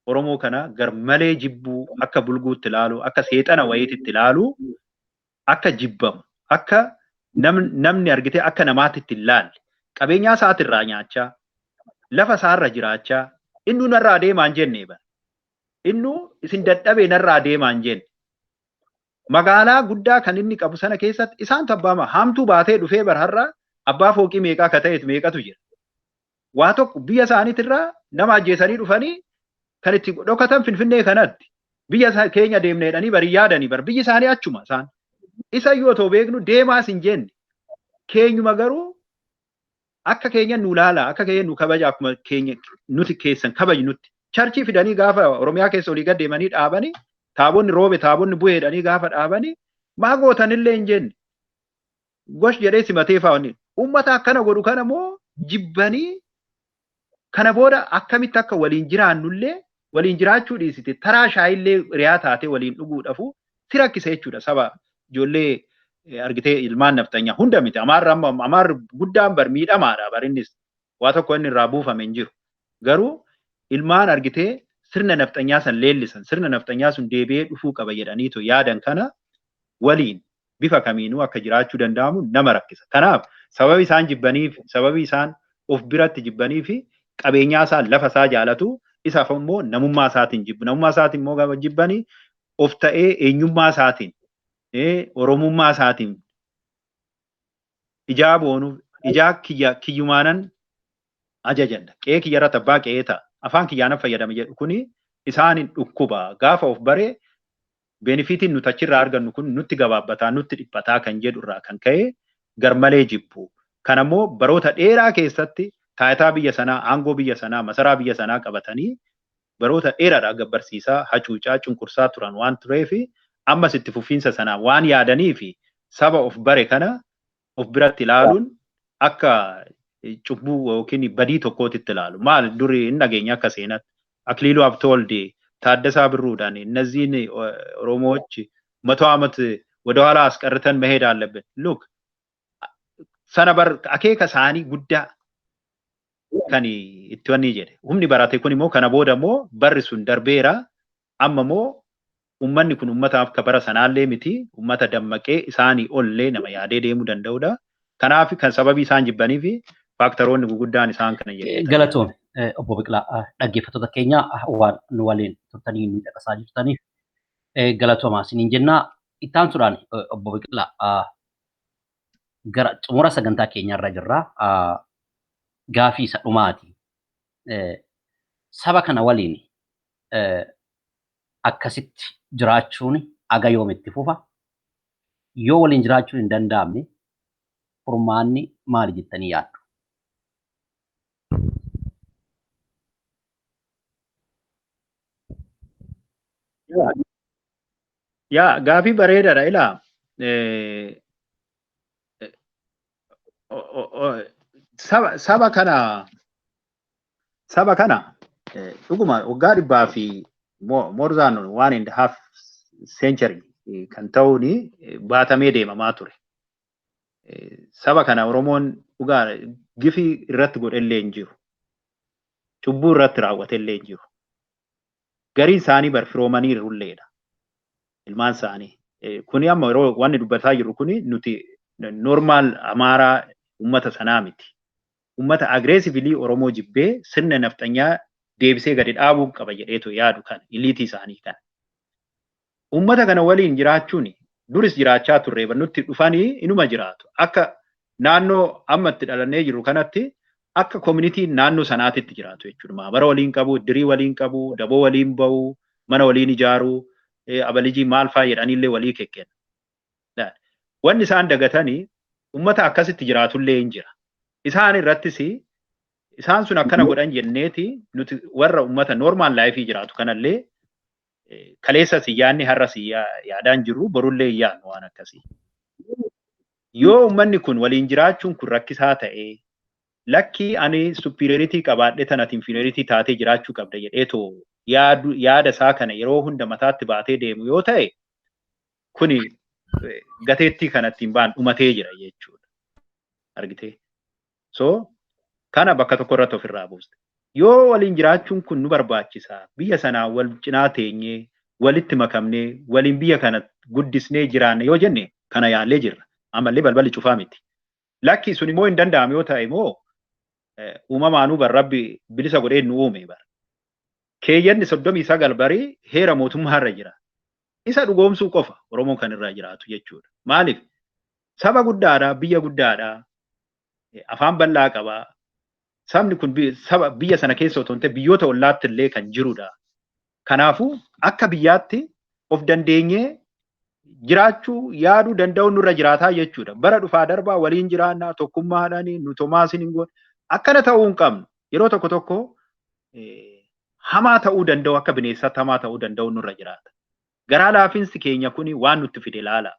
Oromoo kana garmalee jibbuu, akka bulguutti ilaalu, akka seexana wayiititti ilaalu, akka jibbamu, akka namni argite akka namaatti itti ilaalle, qabeenyaa isaatirraa nyaachaa, lafa isaarra jiraachaa, innuu narraa deemaa hin jenne bara. Innuu isin dadhabee narraa deemaa hin jenne. Magaalaa guddaa kan inni qabu sana keessatti isaan tabbaama haamtuu baatee dhufee bar har'a abbaa fooqii meeqaa akka ta'etu meeqatu jira. Waa tokko biyya isaaniitirraa nama ajjeesanii dhufanii kan itti dhokatan Finfinnee kanatti. Biyya keenya deemne jedhanii bari yaadanii bar biyyi isaanii achuma isaan. Isa iyyuu otoo beeknu deemaas hin jenne. Keenyuma garuu akka keenya nu laala, akka keenya nu kabaja, akkuma keenya nuti keessan kabajnutti. Churchii fidanii gaafa Oromiyaa keessa olii gad deemanii dhaabanii, taabonni roobe, taabonni bu'ee jedhanii gaafa dhaabanii, maa gootanillee hin jenne. Gosh jedhee simatee faawwanni. Uummata akkana godhu kana moo jibbanii kana booda akkamitti akka waliin jiraannullee, waliin jiraachuu dhiisite, taraa shaayillee riyaa taatee waliin dhuguudhafu si rakkisa jechuudha. Saba ijoollee argitee ilmaan nafxanyaa hunda miti. Amaarri amma amaarri guddaan bar miidhamaadha bar, innis waa tokko inni irraa buufame hin jiru. Garuu ilmaan argitee sirna nafxanyaa san leellisan, sirna nafxanyaa sun deebi'ee dhufuu qaba jedhaniitu yaadan kana waliin bifa kamiinuu akka jiraachuu danda'amu nama rakkisa. Kanaaf sababi isaan jibbaniif, sababi isaan of biratti jibbanii fi qabeenyaa isaa, lafa isaa jaalatu, isaaf immoo namummaa isaatiin jibbu. Namummaa isaatiin immoo gaafa jibbanii, of ta'ee eenyummaa isaatiin, oromummaa isaatiin ijaa boonuuf, ijaa kiyya kiyyumaanan ajajadha. Qe'ee kiyya irratti abbaa qe'ee ta'a. Afaan kiyyaanan fayyadama jedhu kuni isaanin dhukkuba. Gaafa of baree benefitiin nuti achirraa argannu kun nutti gabaabbataa, nutti dhiphataa kan jedhu irraa kan ka'e garmalee jibbu. Kanammoo baroota dheeraa keessatti taayitaa biyya sanaa, aangoo biyya sanaa, masaraa biyya sanaa qabatanii baroota dheeraadhaa gabbarsiisaa, hacuucaa, cunqursaa turan waan tureef, ammas itti fufiinsa sanaa waan yaadanii fi saba of bare kana of biratti ilaaluun akka cubbuu yookiin badii tokkootitti ilaalu. Maal, duri hin dhageenya akka seenatti. Akiliiluu Habtewoldi Taaddasaa Birruudhaan እነዚህን ኦሮሞዎች 100 ዓመት ወደኋላ አስቀርተን መሄድ አለብን። Look, sana bar akeeka isaanii guddaa kan itti wanni jedhe. Humni barate kun immoo kana booda immoo barri sun darbeera. Amma immoo ummanni kun ummata akka bara sanaallee miti. Ummata dammaqee isaanii ollee nama yaadee deemuu danda'udha. Kanaaf kan sababii isaan jibbanii fi factoroonni guguddaan isaan kana jedhe. Galatoon obbo Biqilaa, dhaggeeffattoota keenya waan nu waliin turtanii nu caqasaa jirtaniif galatoomaa isiniin jennaa. Itti aansuudhaan obbo Biqilaa, gara xumura sagantaa keenyaarra jirra. Gaafii isa dhumaati. Saba kana waliin akkasitti jiraachuun aga yoomitti fufa? Yoo waliin jiraachuun hin danda'amne furmaanni maali jettanii yaaddu? Yaa, gaafii bareedaadha ilaa. Saba kana dhuguma waggaa 100 fi more than 1.5 century kan ta'uuni baatamee deemamaa ture. Saba kana Oromoon dhugaa gifii irratti godhellee hin jiru. Cubbuu irratti raawwatellee hin jiru. Gariin isaanii bar firoomanii irrulleedha. Ilmaan isaanii. Kuni amma yeroo wanni dubbataa jirru kuni nuti normaal Amaaraa uummata sanaa miti. Uummata aggressively Oromoo jibbee sirna nafxanyaa deebisee gadi dhaabuu qaba jedheetu yaadu kan elitii isaanii kana. Uummata kana waliin jiraachuun duris jiraachaa turre, nutti dhufanii inuma jiraatu. Akka naannoo amma itti dhalannee jirru kanatti akka community naannoo sanaatitti jiraatu jechuudha. Maabara waliin qabu, dirii waliin qabu, daboo waliin bahu, mana waliin ijaaruu, abalijii maal faa jedhaniillee walii kekkenna. Wanni isaan dagatanii uummata akkasitti jiraatullee hin jira. Isaan irrattis isaan sun akkana godhan jenneeti nuti warra uummata normal lifeii jiraatu kanallee kaleessa si yaadni, har'a si yaadaan jirru, borullee hin yaadnu waan akkasii. Yoo uummanni kun waliin jiraachuun kun rakkisaa ta'ee, lakkii ani superiority qabaadhe tanati inferiority taatee jiraachuu qabda jedheetoo Yaada isaa kana yeroo hunda mataatti baatee deemu yoo ta'e kuni gateettii kanatti hin baan dhumatee jira jechuudha. Argitee? So kana bakka tokko irratti ofirraa buuste. Yoo waliin jiraachuun kun nu barbaachisa. Biyya sanaa wal cinaa teenyee walitti makamnee waliin biyya kana guddisnee jiraanne yoo jenne kana yaallee jirra. Ammallee balballi cufaa miti. Lakki sun immoo hin danda'amu yoo ta'e immoo uumamaanuu bar rabbi bilisa godhee nu uume bar. Keeyyanni 39 barii heera mootummaa irra jira. Isa dhugoomsuu qofa Oromoon kan irraa jiraatu jechuudha. Maaliif? Saba guddaadha, biyya guddaadha, afaan bal'aa qaba. Sabni kun saba biyya sana keessa otoo hin ta'in biyyoota ollaatti illee kan jirudha. Kanaafuu akka biyyaatti of dandeenyee jiraachuu yaaduu danda'u nurra jiraataa jechuudha. Bara dhufaa darbaa waliin jiraannaa tokkummaadhaan nu tomaasin hin goone akkana ta'uu hin qabnu. Yeroo tokko tokko hamaa ta'uu danda'u akka bineensaatti hamaa ta'uu danda'u nurra jiraata. Garaa laafinsi keenya kuni waan nutti fide laala.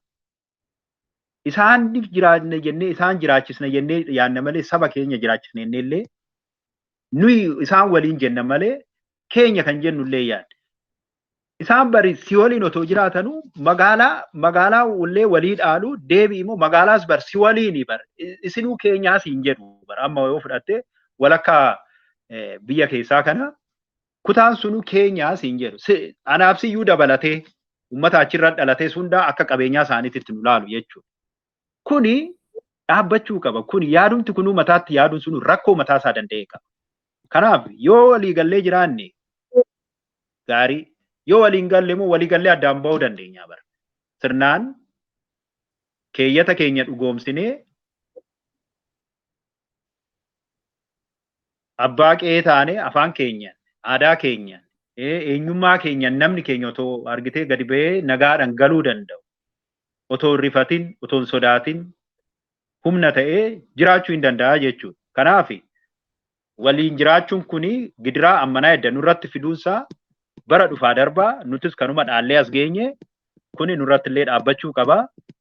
Isaaniif jiraanne jennee isaan jiraachisna jennee yaadna malee saba keenya jiraachisna jennee illee nuyi isaan waliin jenna malee keenya kan jennu illee yaadne. Isaan bari si waliin otoo jiraatanuu magaalaa illee walii dhaalu deebi immoo magaalaas bar si waliini bar isinuu keenyaas hin jedhu bar amma yoo fudhatte walakkaa biyya keessaa kana kutaan sunuu keenyaas hin jedhu. Anaaf siyyuu dabalatee uummata achirra dhalatee hundaa akka qabeenyaa isaaniitti nu laalu jechuudha. Kuni dhaabbachuu qaba. Kuni yaadumti kunuu mataatti yaaduun sunu rakkoo mataa isaa danda'e qaba. Kanaaf yoo walii gallee jiraanne gaarii, yoo waliin galle immoo walii gallee addaan ba'uu dandeenya bara. Sirnaan keeyyata keenya dhugoomsinee abbaa qe'ee taanee afaan keenyaan, aadaa keenyaan, eenyummaa keenyaan namni keenya otoo argitee gadi ba'ee nagaadhaan galuu danda'u. Otoo hin rifatin, otoo hin sodaatin humna ta'ee jiraachuu hin danda'a jechuudha. Kanaaf waliin jiraachuun kuni gidiraa ammanaa edda nurratti fiduunsaa bara dhufaa darbaa nutis kanuma dhaallee as geenye kuni nurratti illee dhaabbachuu qaba.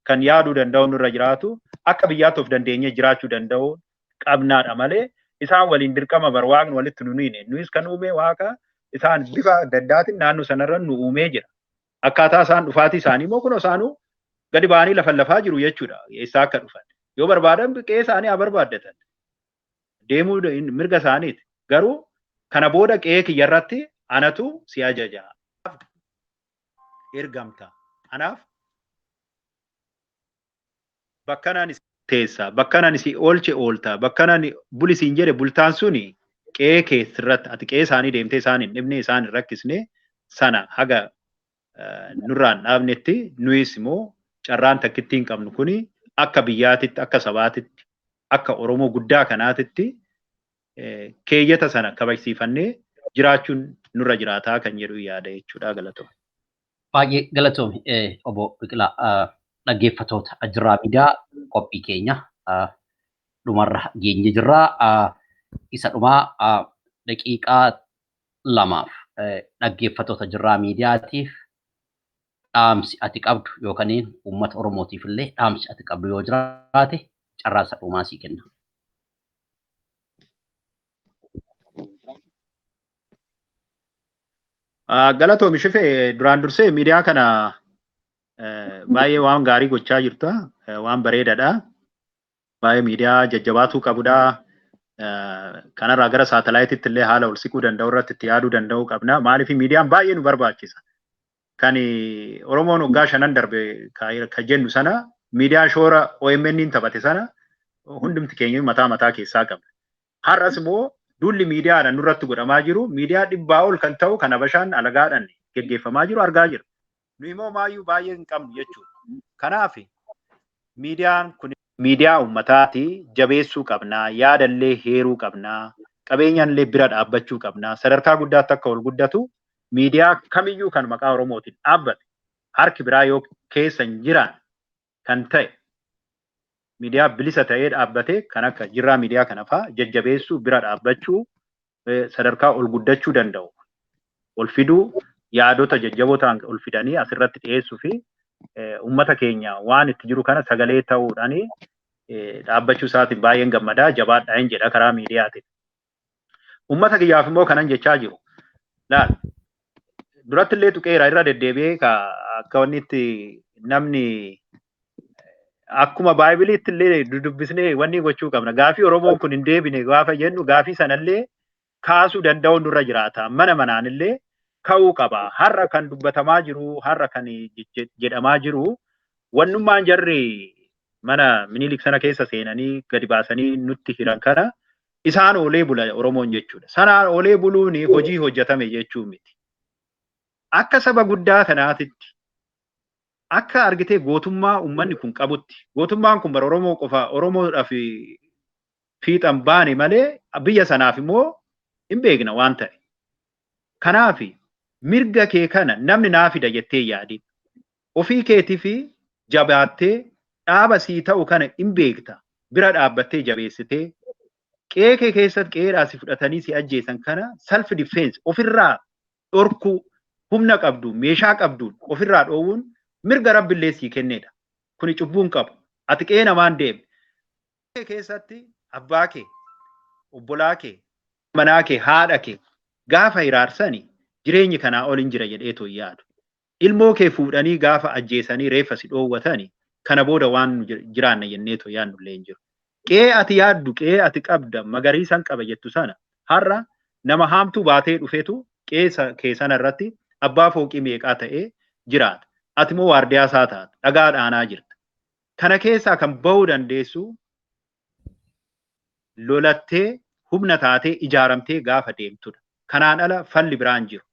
Kan yaaduu danda'u nurra jiraatu akka biyyaatti of dandeenyee jiraachuu danda'u qabnaadha malee isaan waliin dirqama bar waaqni walitti nu hiine. Nuyis kan uume waaqa isaan bifa adda addaatiin naannoo sanarra nu uumee jira. Akkaataa isaan dhufaatii isaanii immoo kunoo isaanuu gadi ba'anii lafa lafaa jiru jechuudha. Eessaa akka dhufan. Yoo barbaadan qe'ee isaanii haa barbaaddatan. Deemuu mirga isaaniiti. Garuu kana booda qe'ee kiyyarratti anatu si ajaja. Ergamta. Anaaf bakka naan teessa, bakka naan si oolche oolta, bakka naan buli siin jedhe bultaan suni qe'ee keessirratti ati qe'ee isaanii deemtee isaan hin dhibne isaan hin rakkisne sana haga nurraan dhaabnetti nuyis immoo carraan takkitti hin qabnu kuni akka biyyaatitti akka sabaatitti akka Oromoo guddaa kanaatitti keeyyata sana kabajsiifannee jiraachuun nurra jiraataa kan jedhu yaada jechuudha. Galatoome. Baay'ee galatoome obbo Biqilaa. Dhaggeeffattoota Jirraa Miidiyaa qophii keenya dhumarra geenye jirra. Isa dhumaa daqiiqaa 2 dhaggeeffattoota Jirraa Miidiyaatiif dhaamsi ati qabdu yookaan uummata Oromootiif illee dhaamsi ati qabdu yoo jiraate carraa isa dhumaa sii kenna. Galatoomi Shifee, duraan dursee miidiyaa kana baay'ee waan gaarii gochaa jirta. Waan bareedaadha. Baay'ee miidiyaa jajjabaatuu qabudha. Kanarraa gara saatalaayitiitti illee haala ol siquu danda'u irratti itti yaaduu danda'uu qabna. Maaliif miidiyaan baay'ee nu barbaachisa. Kan Oromoon waggaa 5 darbe kan jennu sana miidiyaa shoora OMN taphate sana hundumti keenya mataa mataa keessaa qabna. Har'as immoo duulli miidiyaadhaan nurratti godhamaa jiru miidiyaa 100 ol kan ta'u kan Habashaan alagaadhaan geggeeffamaa jiru argaa jirra. Nu immoo maayyuu baay'ee hin qabnu jechuudha. Kanaaf miidiyaan kun miidiyaa uummataati jabeessuu qabna, yaadallee heeruu qabna, qabeenyaallee bira dhaabbachuu qabna. Sadarkaa guddaatti akka ol guddatu miidiyaa kamiyyuu kan maqaa Oromootiin dhaabbate harki biraa yoo keessa hin jiraan kan ta'e miidiyaa bilisa ta'ee dhaabbate kan akka Jirraa Miidiyaa kana fa'aa jajjabeessuu bira dhaabbachuu sadarkaa ol guddachuu danda'u ol fiduu yaadota jajjaboo ta'an ol fidanii asirratti dhiyeessuu fi uummata keenya waan itti jiru kana sagalee ta'uudhaan dhaabbachuu isaatiin baay'een gammadaa jabaadhaa hin jedha karaa miidiyaatiin. Uummata kiyyaaf immoo kanan jechaa jiru. Laal Duratti illee tuqeera irra deddeebi'ee akka wanni itti namni akkuma baaybiliitti illee dudubbisnee wanni gochuu qabna. Gaafii Oromoon kun hin deebine gaafa jennu gaafii sanallee kaasuu danda'u nurra jiraata. Mana manaan illee ka'uu qaba. Har'a kan dubbatamaa jiru, har'a kan jedhamaa jiru, wannummaan jarri mana Minilik sana keessa seenanii gadi baasanii nutti hiran kana isaan oolee bula Oromoon jechuudha. Sanaan oolee buluun hojii hojjetame jechuu miti. Akka saba guddaa kanaatitti akka argitee gootummaa uummanni kun qabutti gootummaan kun bara Oromoo qofa Oromoodhaaf fiixan baane malee biyya sanaaf immoo hin beekna waan ta'e. Kanaaf mirga kee kana namni naa fida jettee yaadin. Ofii keetii fi jabaattee dhaaba sii ta'u kana hin beekta. Bira dhaabbattee jabeessitee qe'ee kee keessatti qe'eedhaa si fudhatanii si ajjeesan kana self defense ofirraa dhorkuu humna qabdu meeshaa qabduun ofirraa dhoowwuun mirga rabbillee sii kennedha. Kuni cubbuu hin qabu. Ati qe'ee namaan deemne. Qe'ee keessatti abbaa kee, obbolaa kee, manaa kee, haadha kee gaafa hiraarsani jireenyi kanaa ol hin jira jedheetoo hin yaadu. Ilmoo kee fuudhanii gaafa ajjeesanii reeffa si dhoowwatani kana booda waan nu jiraanna jenneetoo yaadnu illee hin jiru. Qe'ee ati yaaddu, qe'ee ati qabda, magariisan qaba jettu sana har'a nama haamtuu baatee dhufetu qe'ee kee sana irratti abbaa fooqii meeqaa ta'ee jiraata. Ati immoo waardiyaa isaa taata, dhagaa dhaanaa jirta. Kana keessaa kan bahuu dandeessu lolattee humna taatee ijaaramtee gaafa deemtudha. Kanaan ala falli biraan jiru.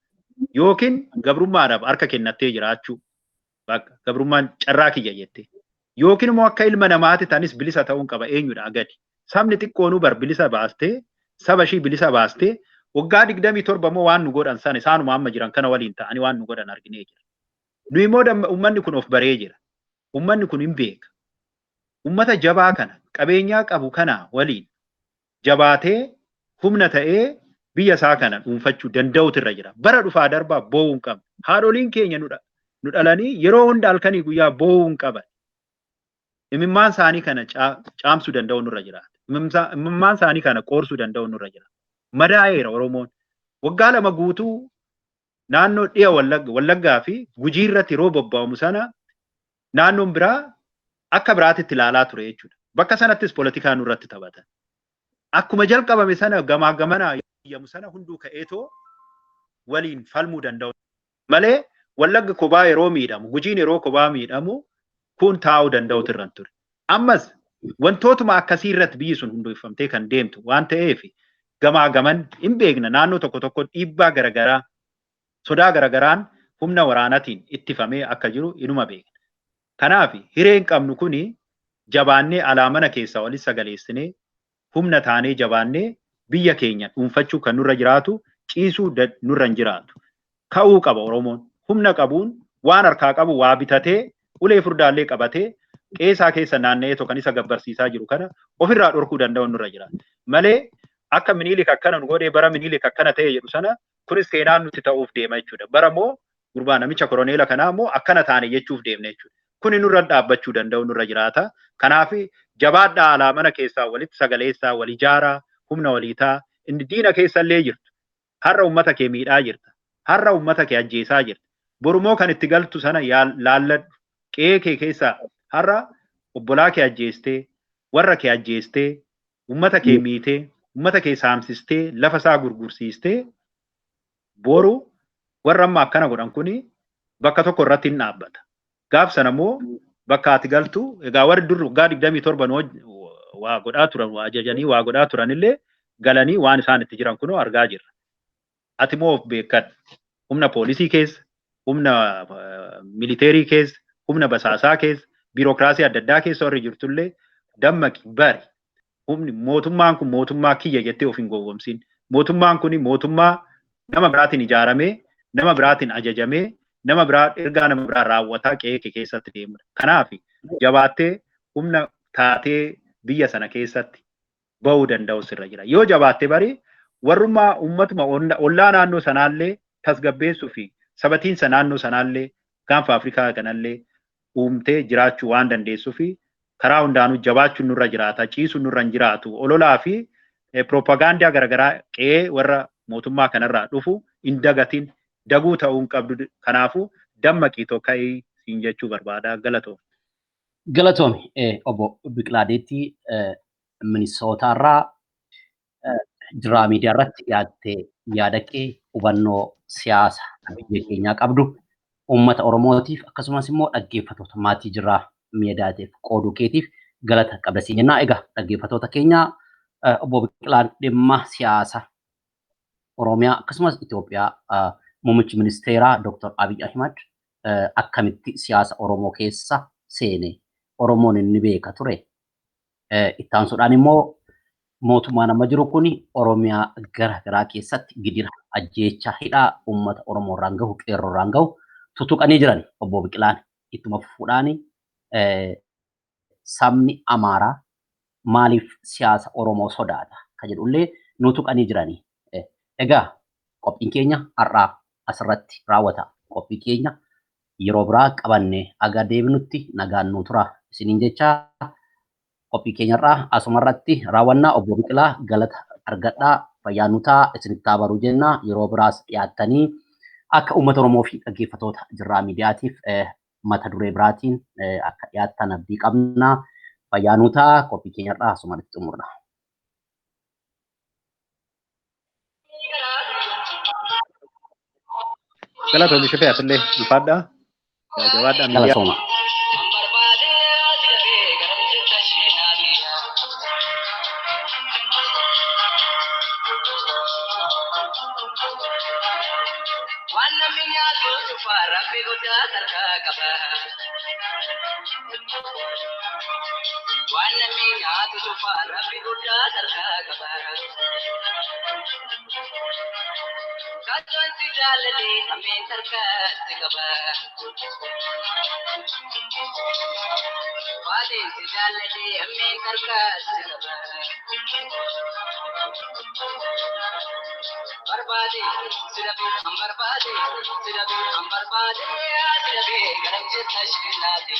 Yookiin gabrummaadhaaf harka kennattee jiraachuu. Bakka gabrummaan carraa kiyya jettee. Yookiin immoo akka ilma namaatti tanis bilisa ta'uun qaba eenyudha gadi. Sabni xiqqoonuu bar bilisa baastee saba ishii bilisa baastee waggaa 27 immoo waan nu godhan sana isaanuma amma jiran kana waliin ta'anii waan nu godhan arginee jira. Nu immoo uummanni kun of baree jira. Uummanni kun hin beeka. Uummata jabaa kana qabeenyaa qabu kana waliin jabaatee humna ta'ee biyya isaa kana dhuunfachuu danda'utu irra jira. Bara dhufaa darbaa boo'uu hin qabne. Haadholiin keenya nu dhalanii yeroo hunda halkanii guyyaa boo'uu hin qaban. Imimmaan isaanii kana caamsuu danda'u nurra jiraata. Imimmaan isaanii kana qoorsuu danda'u nurra jira. Madaa'eera Oromoon. Waggaa 2 guutuu naannoo dhiya Wallaggaa fi Gujii irratti yeroo bobba'amu sana naannoon biraa akka biraatitti ilaalaa ture jechuudha. Bakka sanattis poolitikaa nurratti taphatan. Akkuma jalqabame sana gamaa gamanaa iyyamu sana hunduu ka'eetoo waliin falmuu danda'u. Malee Wallagga kophaa yeroo miidhamu, Gujiin yeroo kophaa miidhamu kun taa'uu danda'utu irra ture. Ammas wantootuma akkasii irratti biyyi sun hundeeffamtee kan deemtu waan ta'eef gamaa gaman hin beekna naannoo tokko tokko dhiibbaa garaagaraa sodaa garagaraan humna waraanaatiin ittifamee akka jiru inuma beekna. Kanaaf hireen qabnu kuni jabaannee alaa mana keessaa walis sagaleessinee humna taanee jabaannee biyya keenya dhuunfachuu kan nurra jiraatu ciisuu nurra hin jiraatu. Ka'uu qaba Oromoon. Humna qabuun waan harkaa qabu waa bitatee ulee furdaallee qabatee qeesaa keessa naanna'ee kan isa gabbarsiisaa jiru kana ofirraa dhorkuu danda'u nurra jiraata. Malee akka Minilik akkana nu godhee bara Minilik akkana ta'e jedhu sana kunis seenaan nuti ta'uuf deema jechuudha. Bara immoo gurbaa namicha koroneela kanaa immoo akkana taane jechuuf deemna jechuudha. Kuni nurra dhaabbachuu danda'u nurra jiraata. Kanaaf jabaadhaa alaa mana keessaa walitti sagaleessaa wal ijaaraa humna walii ta'a. Inni diina keessa illee jirtu. Har'a uummata kee miidhaa jirta. Har'a uummata kee ajjeesaa jirta. Borumoo kan itti galtu sana laalladhu. Qe'ee kee keessaa har'a obbolaa kee ajjeestee, warra kee ajjeestee, uummata kee miitee, uummata kee saamsistee, lafa isaa gurgursiistee boru warra amma akkana godhan kuni bakka tokko irratti hin dhaabbata. Gaaf sana immoo bakka ati galtu egaa warri dur waggaa 27 waa godhaa turan waa ajajanii waa godhaa turan illee galanii waan isaan itti jiran kunoo argaa jirra. Ati immoo of beekkadhu. Humna poolisii keessa, humna militeerii keessa, humna basaasaa keessa, biirokiraasii adda addaa keessa warri jirtullee dammaqi bari. Humni mootummaan kun mootummaa kiyya jettee of hin gowwoomsin. Mootummaan kun mootummaa nama biraatiin ijaaramee, nama biraatiin ajajamee, nama biraa ergaa nama biraa raawwataa qe'ee kee keessatti deemudha. Kanaaf jabaattee humna taatee biyya sana keessatti bahuu danda'u sirra jira. Yoo jabaatte bari warrummaa uummatuma ollaa naannoo sanaallee tasgabbeessuu fi sabatiinsa naannoo sanaallee gaanfa Afrikaa kanallee uumtee jiraachuu waan dandeessuu fi karaa hundaanuu jabaachuun nurra jiraata, ciisuun nurra hin jiraatu. Ololaa fi piroopagaandaa garaagaraa qe'ee warra mootummaa kanarraa dhufu hin dagatin. Daguu ta'uu hin qabdu. Kanaafuu dammaqii ka'ii siin jechuu barbaada. Galatoom. Galatoomi obbo Biqilaa Deettii Minisootaarraa Jiraa Miidiyaa irratti dhiyaattee yaada kee hubannoo siyaasa biyya keenyaa qabdu uummata Oromootiif akkasumas immoo dhaggeeffattoota maatii Jiraa Miidiyaatiif qooduu keetiif galata qabda siin jennaa. Egaa dhaggeeffattoota keenya, obbo Biqilaan dhimma siyaasa Oromiyaa akkasumas Itoophiyaa, muummichi ministeeraa Dr. Abiy Ahimad akkamitti siyaasa Oromoo keessa seene, Oromoon inni beeka ture. Itti aansuudhaan immoo mootummaan amma jiru kun Oromiyaa gara garaa keessatti gidira, ajjeecha, hidhaa uummata Oromoo irraan gahu, qeerroo irraan gahu tutuqanii jiran obbo Biqilaan. Ittuma fufuudhaan sabni Amaaraa maaliif siyaasa Oromoo sodaata ka jedhullee nu tuqanii jirani. Egaa qophiin keenya har'aa asirratti raawwata. Qophii keenya yeroo biraa qabannee aga deebinutti nagaan nuu tura isiniin jecha qophii keenyarraa asumarratti raawwannaa. Obbo Biqilaa, galata argadhaa, fayyaa nu ta'a, isinitti haa baruu jenna. Yeroo biraas dhiyaattanii akka uummata Oromoo fi dhaggeeffatoota Jirraa Miidiyaatiif mata duree biraatiin akka dhiyaattan abdii qabna. Fayyaa nu ta'a, qophii keenyarraa asumarratti xumurra. Galatoomii Shifee, atillee ulfaadhaa. Jabaadhaa miidiyaa. Galatooma. Waan namni nyaatu cufa Rabbi guddaa harkaa qaba. Waan namni nyaatu cufa Rabbi guddaa harkaa qaba. Kattoon si jaalladhe hammeen harkaatti qaba. Waatiin si jaalladhe hammeen harkaatti qaba. Barbaade si dhabee an barbaade si dhabee an barbaade si dhabee garam jetta shinaati.